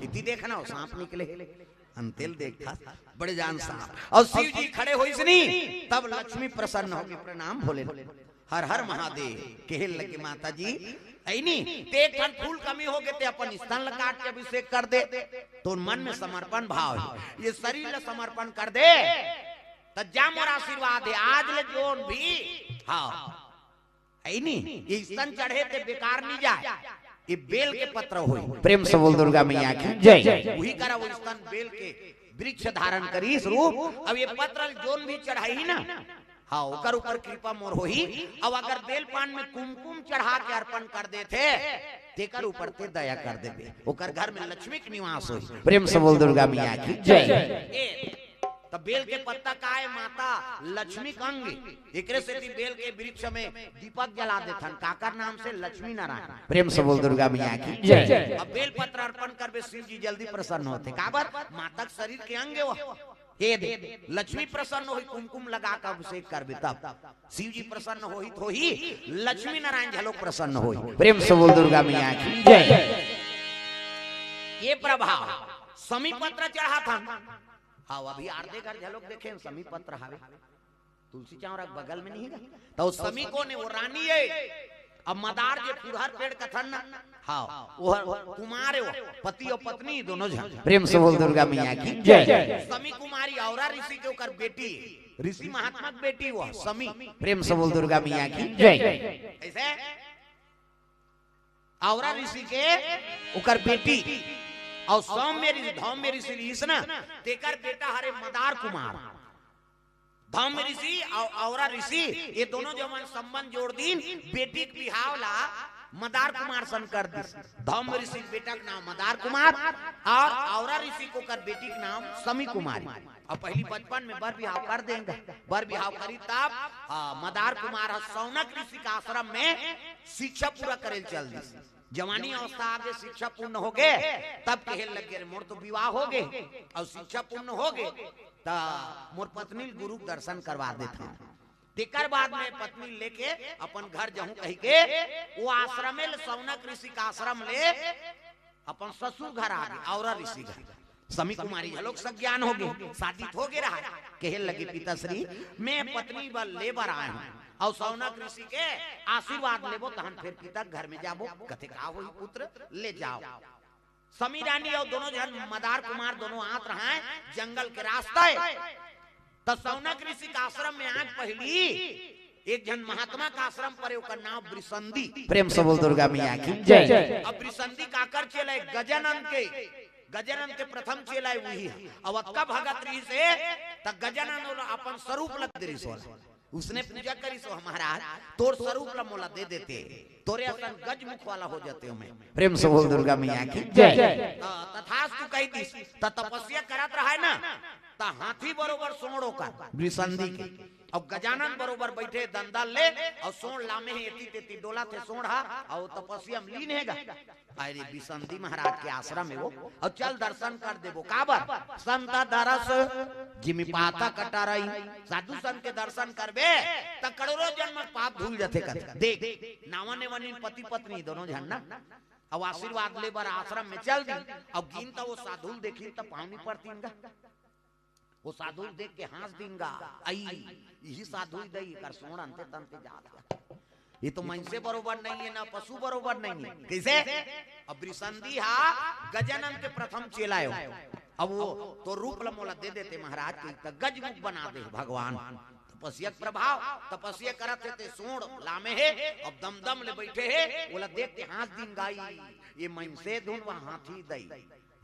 इति देखना हो, सांप निकले हे। अंतेल देखा, बड़े जान सांप। अउ शिव जी खड़े होइस नी, तब लक्ष्मी प्रसन्न हो गे, प्रणाम भोले। हर हर महादेव। कहे लगे, माता जी, ऐनी, ते एक ठन फूल कमी हो गे, ते अपन स्तन ला काट के अभिषेक कर दे। तोर मन में समर्पण भाव हे, ये शरीर ला समर्पण कर दे। त जा मोर आशीर्वाद हे, आज ले जोन भी, हाँ, ऐनी, ये स्तन चढ़े ते बेकार नहीं जाए, ये बेल के पत्र होई। प्रेम से बोल दुर्गा मैया की जय। उही करा वो स्तन बेल के वृक्ष धारण करी स्वरूप। अब ये पत्र जोन भी चढ़ाई ना, हाँ, ओकर ऊपर कृपा मोर होही। अब अगर बेल पान में कुमकुम चढ़ा के अर्पण कर देथे, तेकर ऊपर ते दया कर देबे, ओकर घर में लक्ष्मी के निवास होही। प्रेम से बोल दुर्गा मैया की जय। ए, त बेल के पत्ता का हे? माता लक्ष्मी के अंग। एकरे सेती बेल के वृक्ष में दीपक जला देथन, काकर नाम से? लक्ष्मी नारायण। प्रेम से बोल दुर्गा मैया की जय। अब बेल पत्र अर्पण करबे, शिव जी जल्दी प्रसन्न होथे। काबर? माता के शरीर के अंग हे वो। ये दे, लक्ष्मी प्रसन्न होही, कुमकुम लगा के अभिषेक करबे तब। शिव जी प्रसन्न होही त होही, लक्ष्मी नारायण घलो प्रसन्न होही। प्रेम से बोल दुर्गा मैया की जय। ये प्रभाव समी पत्र चढ़ाथन। हाँ, अभी आरती घर घलो देखे समी पत्र हावे, तुलसी चौरा के बगल में नहीं हे। त समी कोन हे? वो रानी हे। अब मदार जे पुरहर पेड़ कथन ना, हाँ, वो कुमार हे, वो पति अउ पत्नी दोनों झन। प्रेम से बोल दुर्गा मैया की जय। समी कुमारी औरा ऋषि के ओकर बेटी, ऋषि महात्मा के बेटी वो समी। प्रेम से बोल दुर्गा मैया की जय। ऐसे औरा ऋषि के ओकर बेटी, अउ सौम्य ऋषि, धौम्य ऋषि ऋषि ना, तेकर बेटा हरे मदार कुमार। धौम्य ऋषि अउ औरा ऋषि, ये दोनों जवन संबंध जोड़ दीन, बेटी के बिहाव ला मदार कुमार सन कर दिस। धौम्य ऋषि के बेटा के नाम मदार कुमार अउ औरा ऋषि के ओकर बेटी के नाम समी कुमारी। अउ पहली बचपन में बर बिहाव कर देंगे, बर बिहाव करी तब, आ, मदार कुमार ह सौनक ऋषि के आश्रम में शिक्षा पूरा करे ल चल दिस। जवानी अवस्था आगे, शिक्षा पूर्ण हो गे, तब कहे लग गे, "अरे मोर तो विवाह हो गे अउ शिक्षा पूर्ण हो गे, त मोर पत्नी ल गुरु के दर्शन करवा देथन।" तेकर बाद में पत्नी ल लेके अपन घर जाहूं कहि के वो आश्रमे ले, सौनक ऋषि के आश्रम ले अपन ससुर घर आ गे, औरा ऋषि घर। समी कुमारी घलोक सज्ञान हो गे, शादी हो गे रहा, कहे लगे, "पिताश्री, मैं पत्नी बर ले बर आए हूं अउ सौनक ऋषि के आशीर्वाद लेबो, तहन फिर पिता के घर में जाबो।" कथे, "का होही पुत्र, ले जाव।" समी रानी अउ दोनों झन मदार कुमार दोनों आत रहा हे जंगल के रास्ता हे, त सौनक ऋषि के आश्रम में आग पहली एक झन महात्मा के आश्रम परे, ओकर नाम वृषंदी। प्रेम से बोल दुर्गा मैया की जय। अब वृषंदी काकर चेला हे? गजानन के, गजानन के प्रथम चेला हे वही हे। अब अतका भगत रहिस हे, त गजानन ओला अपन स्वरूप ल दे रिहिस ओला। उसने पूजा करिस, "ओ महाराज, तोर स्वरूप ला मोला दे देते, तोरे असन गजमुख वाला हो जाते मैं।" प्रेम से बोल दुर्गा मैया की जय। त तथास्तु कहि दिस। त तपस्या करत रहा हे ना, त हाथी बरोबर सोंड़ ओकर वृषंदी के, अउ गजानन बरोबर बइठे दंदल ले, अउ सोंड़ लामे हे, एती तेती डोलत हे सोंड़ हा, अउ तपस्या में लीन हे गा। अरे, वृषंदी महाराज के आश्रम हे वो, अउ चल दर्शन कर देबो। काबर? संत दरस जिमि पातक टरई। साधु संत के दर्शन करबे, त करोड़ों जन्म के पाप धुल जथे कथे। देख, नावा नेवनी पति पत्नी दोनों झन ना, अब आशीर्वाद ले बर आश्रम में चल दिन। अब गिन त वो साधु ल देखिन त पाँव नइ परतिन गा। वो साधु ल देख के हाँस दिन गा, "अई, इही साधु ही दई, एकर सोंड़ अंते तंते जात हे। ये तो मनसे बरोबर नइ हे, ना पशु बरोबर नइ हे।" कइसे? अब वृषंदी हा गजानन के प्रथम चेला हे। अब वो तो रूप ल मोला दे देते महाराज, कि त गजमुख बना दे भगवान। तपस्या के प्रभाव, तपस्या करत हे ते सोंड़ लामे हे, अब दमदम ले बइठे हे, ओला देख के हाँस दिन गा, "अई, ये मनसे धुन वा हाथी दई,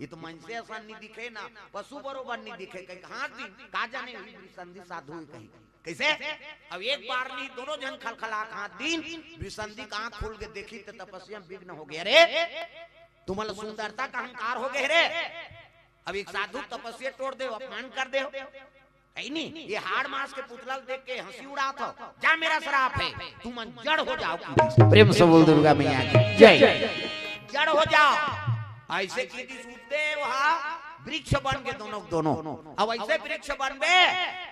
ये तो मनसे असन नइ दिखे ना, पशु बरोबर नइ दिखे," कहिके हाँस दिन। का जाने ही वृषंदी साधु हे कहिके। कइसे? अब एक बार नइ, दोनों झन खलखला के हाँस दिन। वृषंदी के आँख खुल गे, देखिस त तपस्या में विघ्न हो गे। "अरे, तुमन ल सुंदरता के अहंकार हो गे रे। अब एक साधु तपस्या टोर देव, अपमान कर देव, हे नी? ये हाड़ मांस के पुतला ल देख के हंसी उड़ात हो। जा, मेरा श्राप हे, तुमन जड़ हो जाव।" प्रेम से बोल दुर्गा मैया की जय। "जड़ हो जाव।" अइसे कहि दिस, उठते वहाँ वृक्ष बन गे दोनों, दोनों। अब अइसे वृक्ष बनबे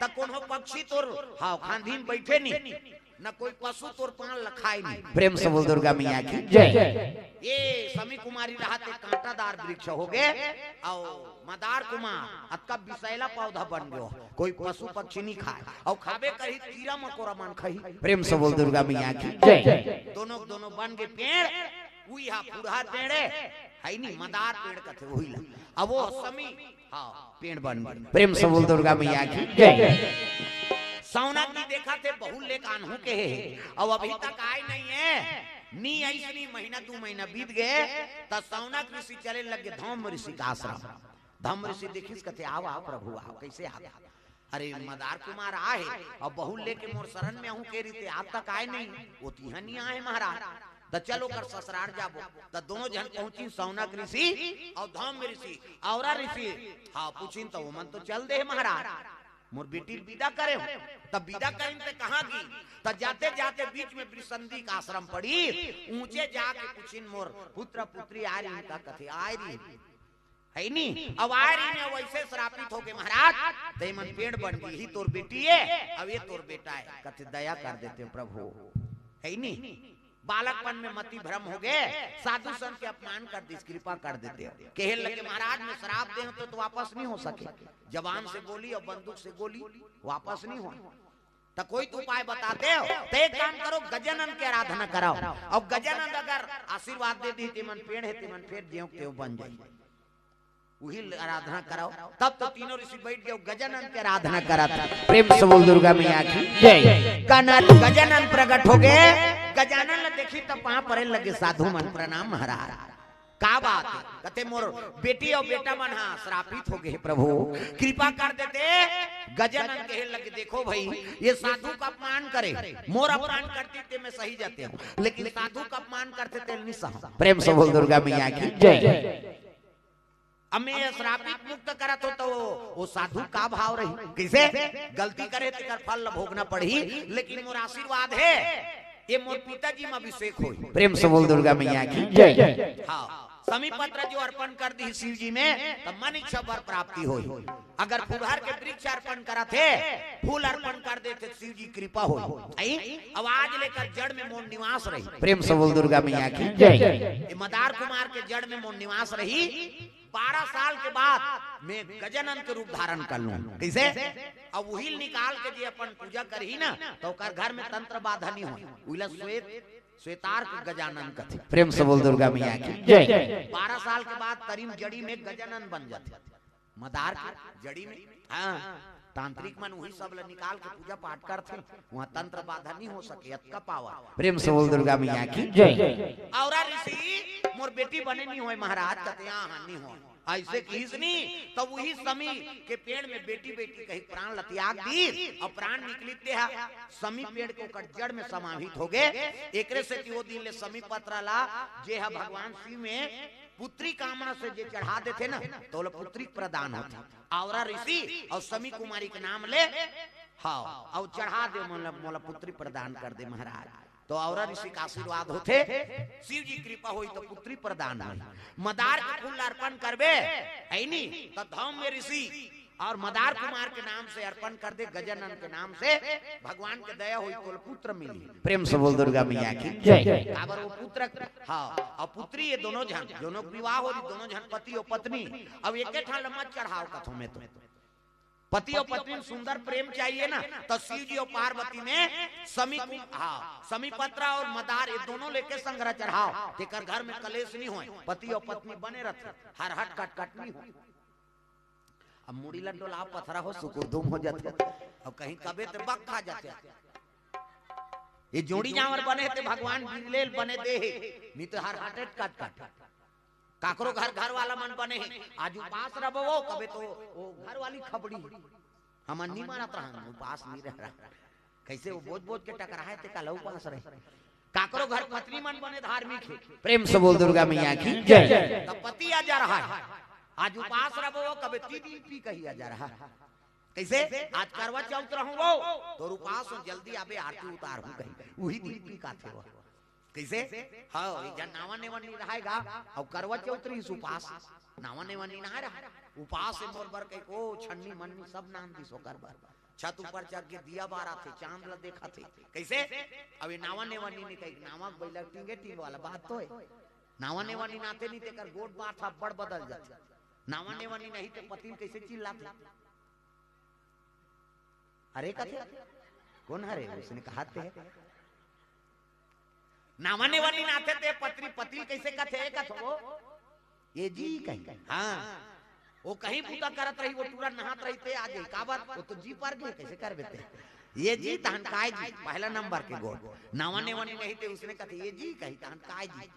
त कोनो पक्षी तोर, हाँ, खांधी में बइठे नइ, न कोई पशु तोर पान ल खाय नइ। प्रेम से बोल दुर्गा मैया की जय। ये समी कुमारी रहत हे, कांटादार वृक्ष हो गे, अउ मदार कुमार अतका बिसैला पौधा बन गयो, कोई पशु पक्षी नइ खाय, अउ खाबे करही त कीरा मकोरा मन खाही। प्रेम से बोल दुर्गा मैया की जय। दोनों, दोनों बन गे पेड़, उही हा फुरहा पेड़ हे, हे नी, मदार पेड़ कथे उही ला। अब वो समी, हाँ, पेड़ बन गे। प्रेम से बोल दुर्गा मैया की जय। सौनक जी देखत हे, "बहू ल लेके आनहूँ कहे हे, अउ अभी तक आय नइ हे।" नइ अइस नइ, महीना दू महीना बीत गे, त सौनक ऋषि चले लग गे धौम ऋषि के आश्रम। धौम ऋषि देखिस, कथे, "आव, आव प्रभु, आव, कइसे आव?" "अरे, मदार कुमार आय हे, अउ बहू ल लेके मोर शरण में आहूँ कहे रहिस ते, आज तक आय नइ, वो तिहां नइ आय हे महाराज। त चल ओकर ससुरार जाबो।" त दोनों झन पहुंचिन, सौनक ऋषि अउ धौम ऋषि। औरा ऋषि, हाँ, पूछिन त ओमन तो चल दे हे महाराज, "मोर बेटी ल बिदा करे हो।" त बिदा करिन ते कहाँ गिन? त जाते जाते बीच में वृषंदी के आश्रम पड़ी, ऊंचे जाके पूछिन, "मोर पुत्र पुत्री आय रहिन का?" कथे, "आय रहिन।" हे नी? अब आय रहिन, वइसे श्रापित हो गे महाराज, त एमन पेड़ बन गे, "इही तोर बेटी हे, अउ ये तोर बेटा हे।" कथे, "दया कर देते हो प्रभु।" हे नी? बालकपन में मति भ्रम हो गे, साधु संत के अपमान कर दिस, कृपा कर देते हो। कहे लगे, "महाराज, मैं श्राप दे हूं तो, तो वापस नइ हो सके। जबान से बोली अउ बंदूक से गोली, वापस नइ हो। त कोई तो उपाय बताते हो, त एक काम करो, गजानन के आराधना कराव। अउ गजानन अगर आशीर्वाद दे दिही, तेमन पेड़ हे, तेमन फेर ज्यों के त्यों बन जाही। उही ल आराधना कराव।" तब तो तीनों ऋषि बइठ गे, गजानन के आराधना करत। प्रेम से बोल दुर्गा मैया की जय। गजानन प्रगट हो गे, गजानन ल देखिस त पांव परे लगे, "साधु मन प्रणाम महाराज।" "का बात हे?" कथे, "मोर बेटी अउ बेटा मन हा श्रापित हो गे हे प्रभु, कृपा कर देते।" गजानन कहे लगे, "देखो भई, ये साधु का अपमान करे, मोर अपमान करतिस ते मैं सही जातेंव, लेकिन साधु का अपमान करथे ते नइ सहंव।" प्रेम से बोल दुर्गा मैया की जय। अब मैं ये श्रापित मुक्त करत हों त वो, वो साधु का भाव रही? कइसे? गलती करे तेकर फल ल भोगना पड़ही, लेकिन मोर आशीर्वाद हे, ये मोर पिताजी म अभिषेक होही। प्रेम से बोल दुर्गा मैया की जय। हाँ, समी पत्र जो अर्पण कर दिही शिव जी में, त मन इच्छा वर प्राप्ति होही। अगर फुलहर के वृक्ष अर्पण करत हे, फूल अर्पण कर देथे, शिव जी कृपा होही। अई? अब आज लेकर जड़ में मोर निवास रही। प्रेम से बोल दुर्गा मैया की जय। ये मदार कुमार के जड़ में मोर निवास रही। बारह साल के बाद मैं गजानन के रूप धारण कर लूं। कइसे? अब उही ल निकाल के जे अपन पूजा करही ना, त ओकर घर में तंत्र बाधा नइ होय। उही ल श्वेत, श्वेतार्क गजानन कथे। प्रेम से बोल दुर्गा मैया की जय। बारह साल के बाद तरी म जड़ी में गजानन बन जाथे। मदार के जड़ी में, हाँ, तांत्रिक मन उही सब ल निकाल के पूजा पाठ करथे, उहां तंत्र बाधा नइ हो सके, अतका पावर। प्रेम से बोल दुर्गा मैया की जय। औरा ऋषि, "मोर बेटी बने नइ होय महाराज।" कथे, "हाँ, हाँ, नइ होय।" अइसे कहिस नी, त उही समी के पेड़ में बेटी बेटी कहिके प्राण ल त्याग दिस, अउ प्राण निकलिस ते हा समी पेड़ के ओकर जड़ में समाहित हो गे। एकरे सेती ओ दिन ले समी पत्र ला, जे हा भगवान शिव में पुत्री कामना से जे चढ़ा देथे ना, त ओला पुत्री प्रदान होथे। औरा ऋषि अउ समी कुमारी के नाम ले, हाँ, अउ चढ़ा दे, मोला, मोला पुत्री प्रदान कर दे महाराज। त औरा ऋषि के आशीर्वाद होथे, शिव जी कृपा होही त पुत्री प्रदान होही। मदार के फूल अर्पण करबे, अई नी, त धौम्य ऋषि और मदार कुमार के नाम से अर्पण कर दे, गजानन के नाम से, भगवान के दया होई, तोल पुत्र मिली। प्रेम से बोल दुर्गा मैया की जय। काबर वो पुत्र, हाँ, और पुत्री, ये दोनों झन, दोनों के विवाह हो रही, दोनों झन पति और पत्नी, अब एक ठा लम्बा चढ़ाव कथों में तो पति और पत्नी में सुंदर प्रेम चाहिए ना, तो शिव जी और पार्वती में समी कुम-, हाँ, समी पत्रा और मदार, ये दोनों लेके संघरा चढ़ाव, तेकर घर में कलेश नहीं होए, पति और पत्नी बने रहते, हर हट कट कट नहीं हो। अब मुड़ी ला डोलाव, पथरा हो, सुकुरदुम हो जाथे, अब कहीं कबे ते बक खा जाथे। ये जोड़ी जांवर बने हे ते भगवान बिरले ल बने दे हे, नहीं तो हर हट कट कट। काकरो घर, घर वाला मन बने हे, आज उपास रबो वो, कबे तो वो घर वाली खबड़ी, हमन नहीं मानत रहन, उपास नहीं रह रहा। कैसे वो बोझ बोझ के टकराए ते काला उपास रहे। काकरो घर पत्नी मन बने धार्मिक हे। प्रेम से बोल दुर्गा मैया की जय। तब पति आ जा रहा है, आज उपास रबो वो, कबे तीन दिन पी कही आ जा रहा है। कैसे? आज करवा चौथ रहूं वो, तोर उपास हो, जल्दी आबे, आरती उतार हूं कही, वही दिन पी का थे वो। कैसे? हाँ, एक जन नावा नेवन नहीं रहेगा, और करवा चौथ रही उपास, नावा नेवन नहीं नहा रहा, उपास से मोर बर कही, ओ छन्नी मन्नी सब नाम दिस ओकर बर। छत ऊपर चढ़ के दिया बारा थे, चांद ला देखा थे। कैसे? अब ये नावा नेवन नहीं कही, नावा बैला टींगे टींग वाला बात तो है। नावा नेवन नहीं नाते नहीं तेकर गोठ बात हा बड़ बदल जाते। नावा नेवन नहीं नहीं ते पति ल कैसे चिल्लाथे? अरे कथे, कौन हरे? उसने कहा ते। नावा नेवन नहीं नाते ते पत्नी, पति ल कैसे कथे, कथे वो? ये जी कही। हाँ। वो कहीं बूता करत रही, वो टूरा नहात रही ते आ जाई। काबर? वो तो जी पर गए, कैसे करबे ते? ये जी तहन काय जी, पहला नंबर के गोठ। नावा नेवन नहीं ते उसने कथे, ये जी कही तहन काय जी।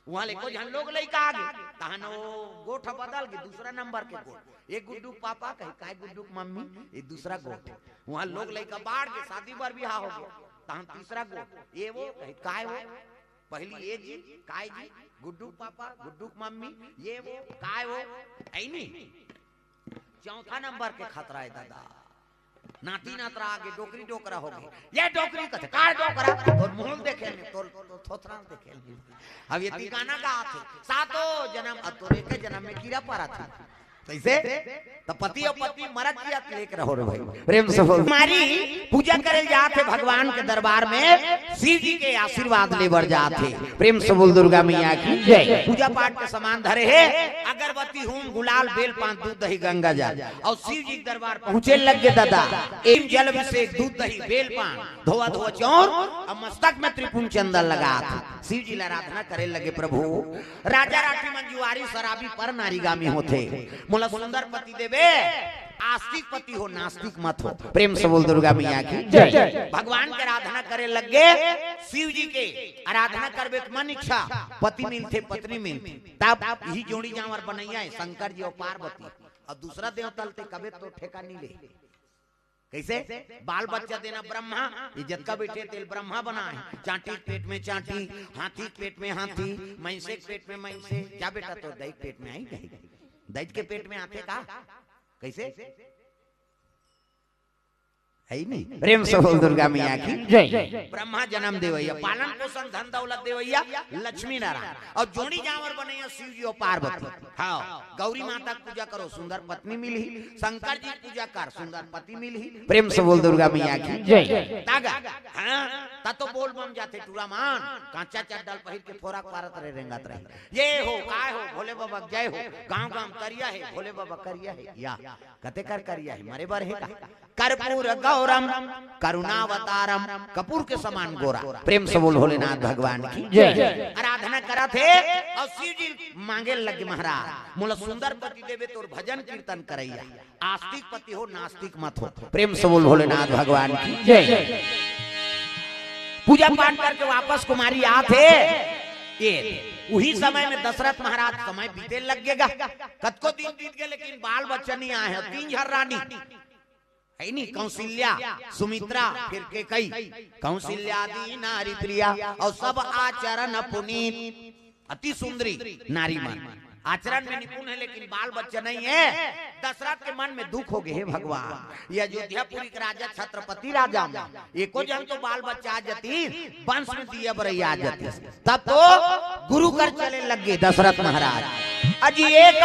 वहां ले को झन लोग लइका आ गे, तहन वो गोठ बदल गे, दूसरा नंबर के गोठ। ये गुड्डू के पापा कही, काय गुड्डू के मम्मी, ये दूसरा गोठ। वहां लोग लइका बाढ़ के शादी बर बिहाव हो गे, तहन तीसरा गोठ। ये वो कही, काय वो? पहली ये जी, काय जी, गुड्डू के पापा, गुड्डू के मम्मी, ये वो, काय वो? ऐनी। चौथा नंबर के खतरा है दादा। नाती नातरा आगे डोकरी डोकरा हो गए। ये डोकरी कथे, का डोकरा? तोर मुंह देखे नहीं, तोर, तोर थोथरा देखे नहीं। अब ये तिकाना का आथे। सातों जन्म, अब तोर एक जन्म में कीड़ा परा था। कैसे? तो पति और पत्नी मरत जियत लेके रहो रे भाई। प्रेम से बोल। हमारी पूजा करे जात हे भगवान के दरबार में, शिव जी के आशीर्वाद लेबर जात हे। प्रेम से बोल दुर्गा मैया की जय। पूजा पाठ के सामान धरे हे, अगरबत्ती, हूम, गुलाल, बेल पान, दूध, दही, गंगा जल, और शिव जी के दरबार पहुंचे लग गे दादा। एक जल अभिषेक, दूध, दही, बेल पान, धोवा धोवा चौर, और मस्तक में त्रिपुंड चंदन लगा थे। शिव जी ला आराधना करे लगे, प्रभु, राजा राठी मन जुआरी शराबी पर नारीगामी होथे, मोला सुंदर पति देबे, आस्तिक पति हो, नास्तिक मत हो। प्रेम से बोल दुर्गा मैया की जय। भगवान के आराधना करे लग गे, शिव जी के आराधना करबे त मन इच्छा पति मिलथे, पत्नी मिलथे। तब यही जोड़ी जांवर बनैया हे शंकर जी और पार्वती, और दूसरा देवता ल ते कबे तो ठेका नहीं ले। कैसे? बाल बच्चा देना ब्रह्मा, ये जतका बैठे तेल ब्रह्मा बना है। चांटी के पेट में चांटी, हाथी के पेट में हाथी, मैंसे के पेट में मैंसे। क्या बेटा तो दैत पेट में आई नहीं? दैत के पेट में आथे का? कैसे? है ही नहीं। प्रेम से बोल दुर्गा मैया की जय। ब्रह्मा जन्म देवैया, पालन पोषण धन दौलत देवैया लक्ष्मी नारायण, और जोड़ी जांवर बनैया शिव जी और पार्वती। हाँ, गौरी माता के पूजा करो, सुंदर पत्नी मिलही, शंकर जी के पूजा कर, सुंदर पति मिलही। प्रेम से बोल दुर्गा मैया की जय। तागा, हाँ, ता तो बोल बम जाथे टूरा मान, कांचा चड्डल पहिर के फोरक पारत रहे, रेंगत रहे। ये हो, काय हो, भोले बाबा के जय हो, गांव गांव करिया हे, भोले बाबा करिया हे, या, कते कर करिया हे, मरे बर हे का? कर्पूर गौरम करुणावतारम, कपूर के समान गोरा। प्रेम से बोल भोलेनाथ भगवान की जय। आराधना करत हे और शिव जी मांगे लगे, महाराज, मोला सुंदर पति देबे, तोर भजन कीर्तन करैया, आस्तिक पति हो, नास्तिक मत हो। प्रेम से बोल भोलेनाथ भगवान की जय। पूजा पाठ करके वापस कुमारी आत हे। ये उही समय में दशरथ महाराज समय बीते लग गेगा। कतको दिन बीत गए, लेकिन बाल बच्चा नहीं आए हैं। तीन झन रानी है नी, कौशल्या, सुमित्रा, फिर कैकई। कौशल्या दी नारी प्रिया और सब आचरण पुनीत, अति सुंदरी नारी मन, आचरण में निपुण है, लेकिन बाल बच्चा नहीं है। दशरथ के मन में दुख हो गए, हे भगवान, ये अयोध्यापुरी के राजा छत्रपति राजा में एको झन तो बाल बच्चा आ जाती, वंश में दिया बरैया आ जाती, तब तो गुरु कर चले लग गए दशरथ महाराज। अजी एक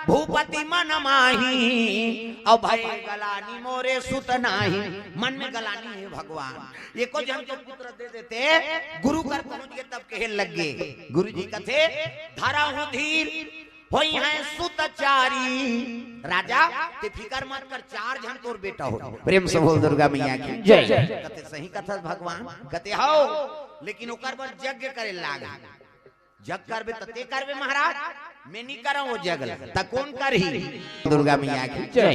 भूपति मन माही, अउ भय गलानी मोरे सुत नाही। मन में गलानी हे भगवान, एको झन के पुत्र दे देते, गुरु कर पहुंच गे तब कहे लग गे। गुरु जी कथे, धरहु धीर होइहैं सुत चारी। राजा, ते फिकर मत कर, चार झन तोर बेटा हो। प्रेम से बोल दुर्गा मैया की जय। कथे, सही कथस भगवान? कथे, हव, लेकिन ओकर बर यज्ञ करे लाग। जग करबे त ते करबे महाराज, मैं नी करंव ओ जग ल। त कोन करही? दुर्गा मैया की जय।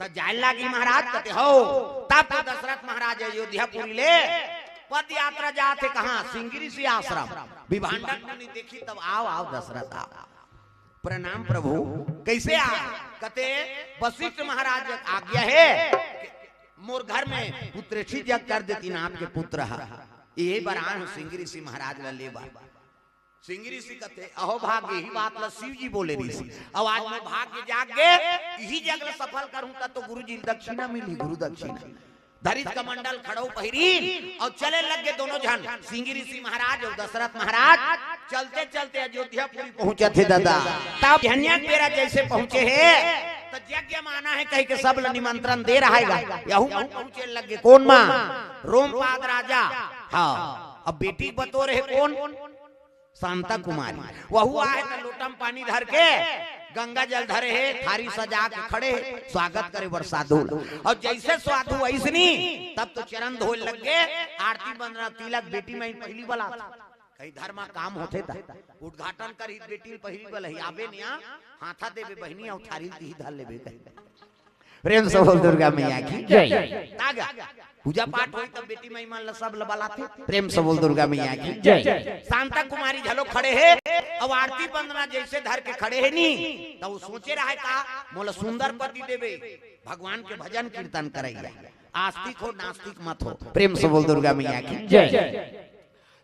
त जाय लागी महाराज, कथे, हव। तब तो दशरथ महाराज अयोध्यापुरी ले पद यात्रा जात हे, कहां? सिंगी ऋषि आश्रम। विभंडक मुनि देखिस तब, आव, आव दशरथ, आव। प्रणाम प्रभु। कइसे आय? कथे, वशिष्ठ महाराज आज्ञा हे, मोर घर में पुत्रेठी जग कर देतिन, आपके पुत्र ह। इही बर आय हंव सिंगी ऋषि महाराज ल ले बर। सिंगी ऋषि कथे, अहो भाग्य, इही बात ल शिव जी बोले रिहिस। अउ आज मोर भाग्य जाग गे, इही जग ल सफल करहूं त तो गुरु जी ल दक्षिणा मिलही, गुरु दक्षिणा। धरिस कमंडल खड़ऊ पहिरिन अउ चले लग गे दोनों झन, सिंगी ऋषि महाराज अउ दशरथ महाराज। चलते चलते अयोध्यापुरी पहुंचत हे दादा। तब बिहनिया के बेरा जइसे पहुंचे हे, त यज्ञ म आना हे कहिके सब ल निमंत्रण दे रहय गा। यहू मन पहुंचे लग गे। कोन मा? रोमपाद राजा। हां, अब बेटी के बतोर हे कोन? शांता कुमारी। वहू आय हे त लोटा म पानी धर के, गंगा जल धरे हे, थारी सजा के खड़े हे, स्वागत करे बर साधु ल। अउ जइसे साधु अइसनी, तब तो चरण धोय लग गे, आरती वंदना तिलक। बेटी माई पहिली बलाथे, कहीं धर्मा काम होथे त उद्घाटन करही, बेटी ल पहिली बलही, आबे निया, हाथा देबे बहिनी, अउ थारी ल तिही धर लेबे कहीं। प्रेम से बोल दुर्गा मैया की जय। तागा पूजा पाठ होई तब बेटी माई मन ल सब ल बलाथे। प्रेम से बोल दुर्गा मैया की जय। शांता कुमारी घलो खड़े हे, अउ आरती वंदना जइसे धर के खड़े हे नी, त ओ सोचे रहय का, मोला सुंदर पति देबे, भगवान के भजन कीर्तन करइया, आस्तिक हो नास्तिक मत हो। प्रेम से बोल दुर्गा मैया की जय।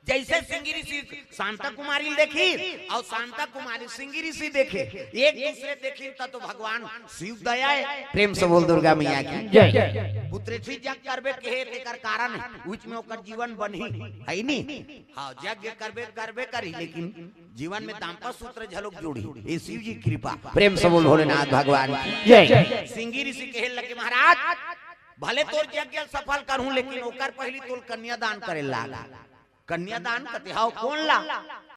जइसे सिंगी ऋषि शांता कुमारी ल देखिस अउ शांता कुमारी सिंगी ऋषि देखे, एक दूसरे देखिन त तो भगवान शिव दया हे। प्रेम से बोल दुर्गा मैया की जय। पुत्रेठी जग करबे कहे, तेकर कारण हे, उच में ओकर जीवन बनही, हइ नी? हां, यज्ञ करबे, करबे करही, लेकिन जीवन में दांपत्य सूत्र घलोक जोड़ही, ए शिव जी कृपा। प्रेम से बोल भोलेनाथ भगवान की जय। सिंगी ऋषि कहे लगे, महाराज, भले तोर यज्ञ ल सफल करहूं, लेकिन ओकर पहिली तोल कन्यादान करे लाग। कन्यादान कथे, हव, कोन ला?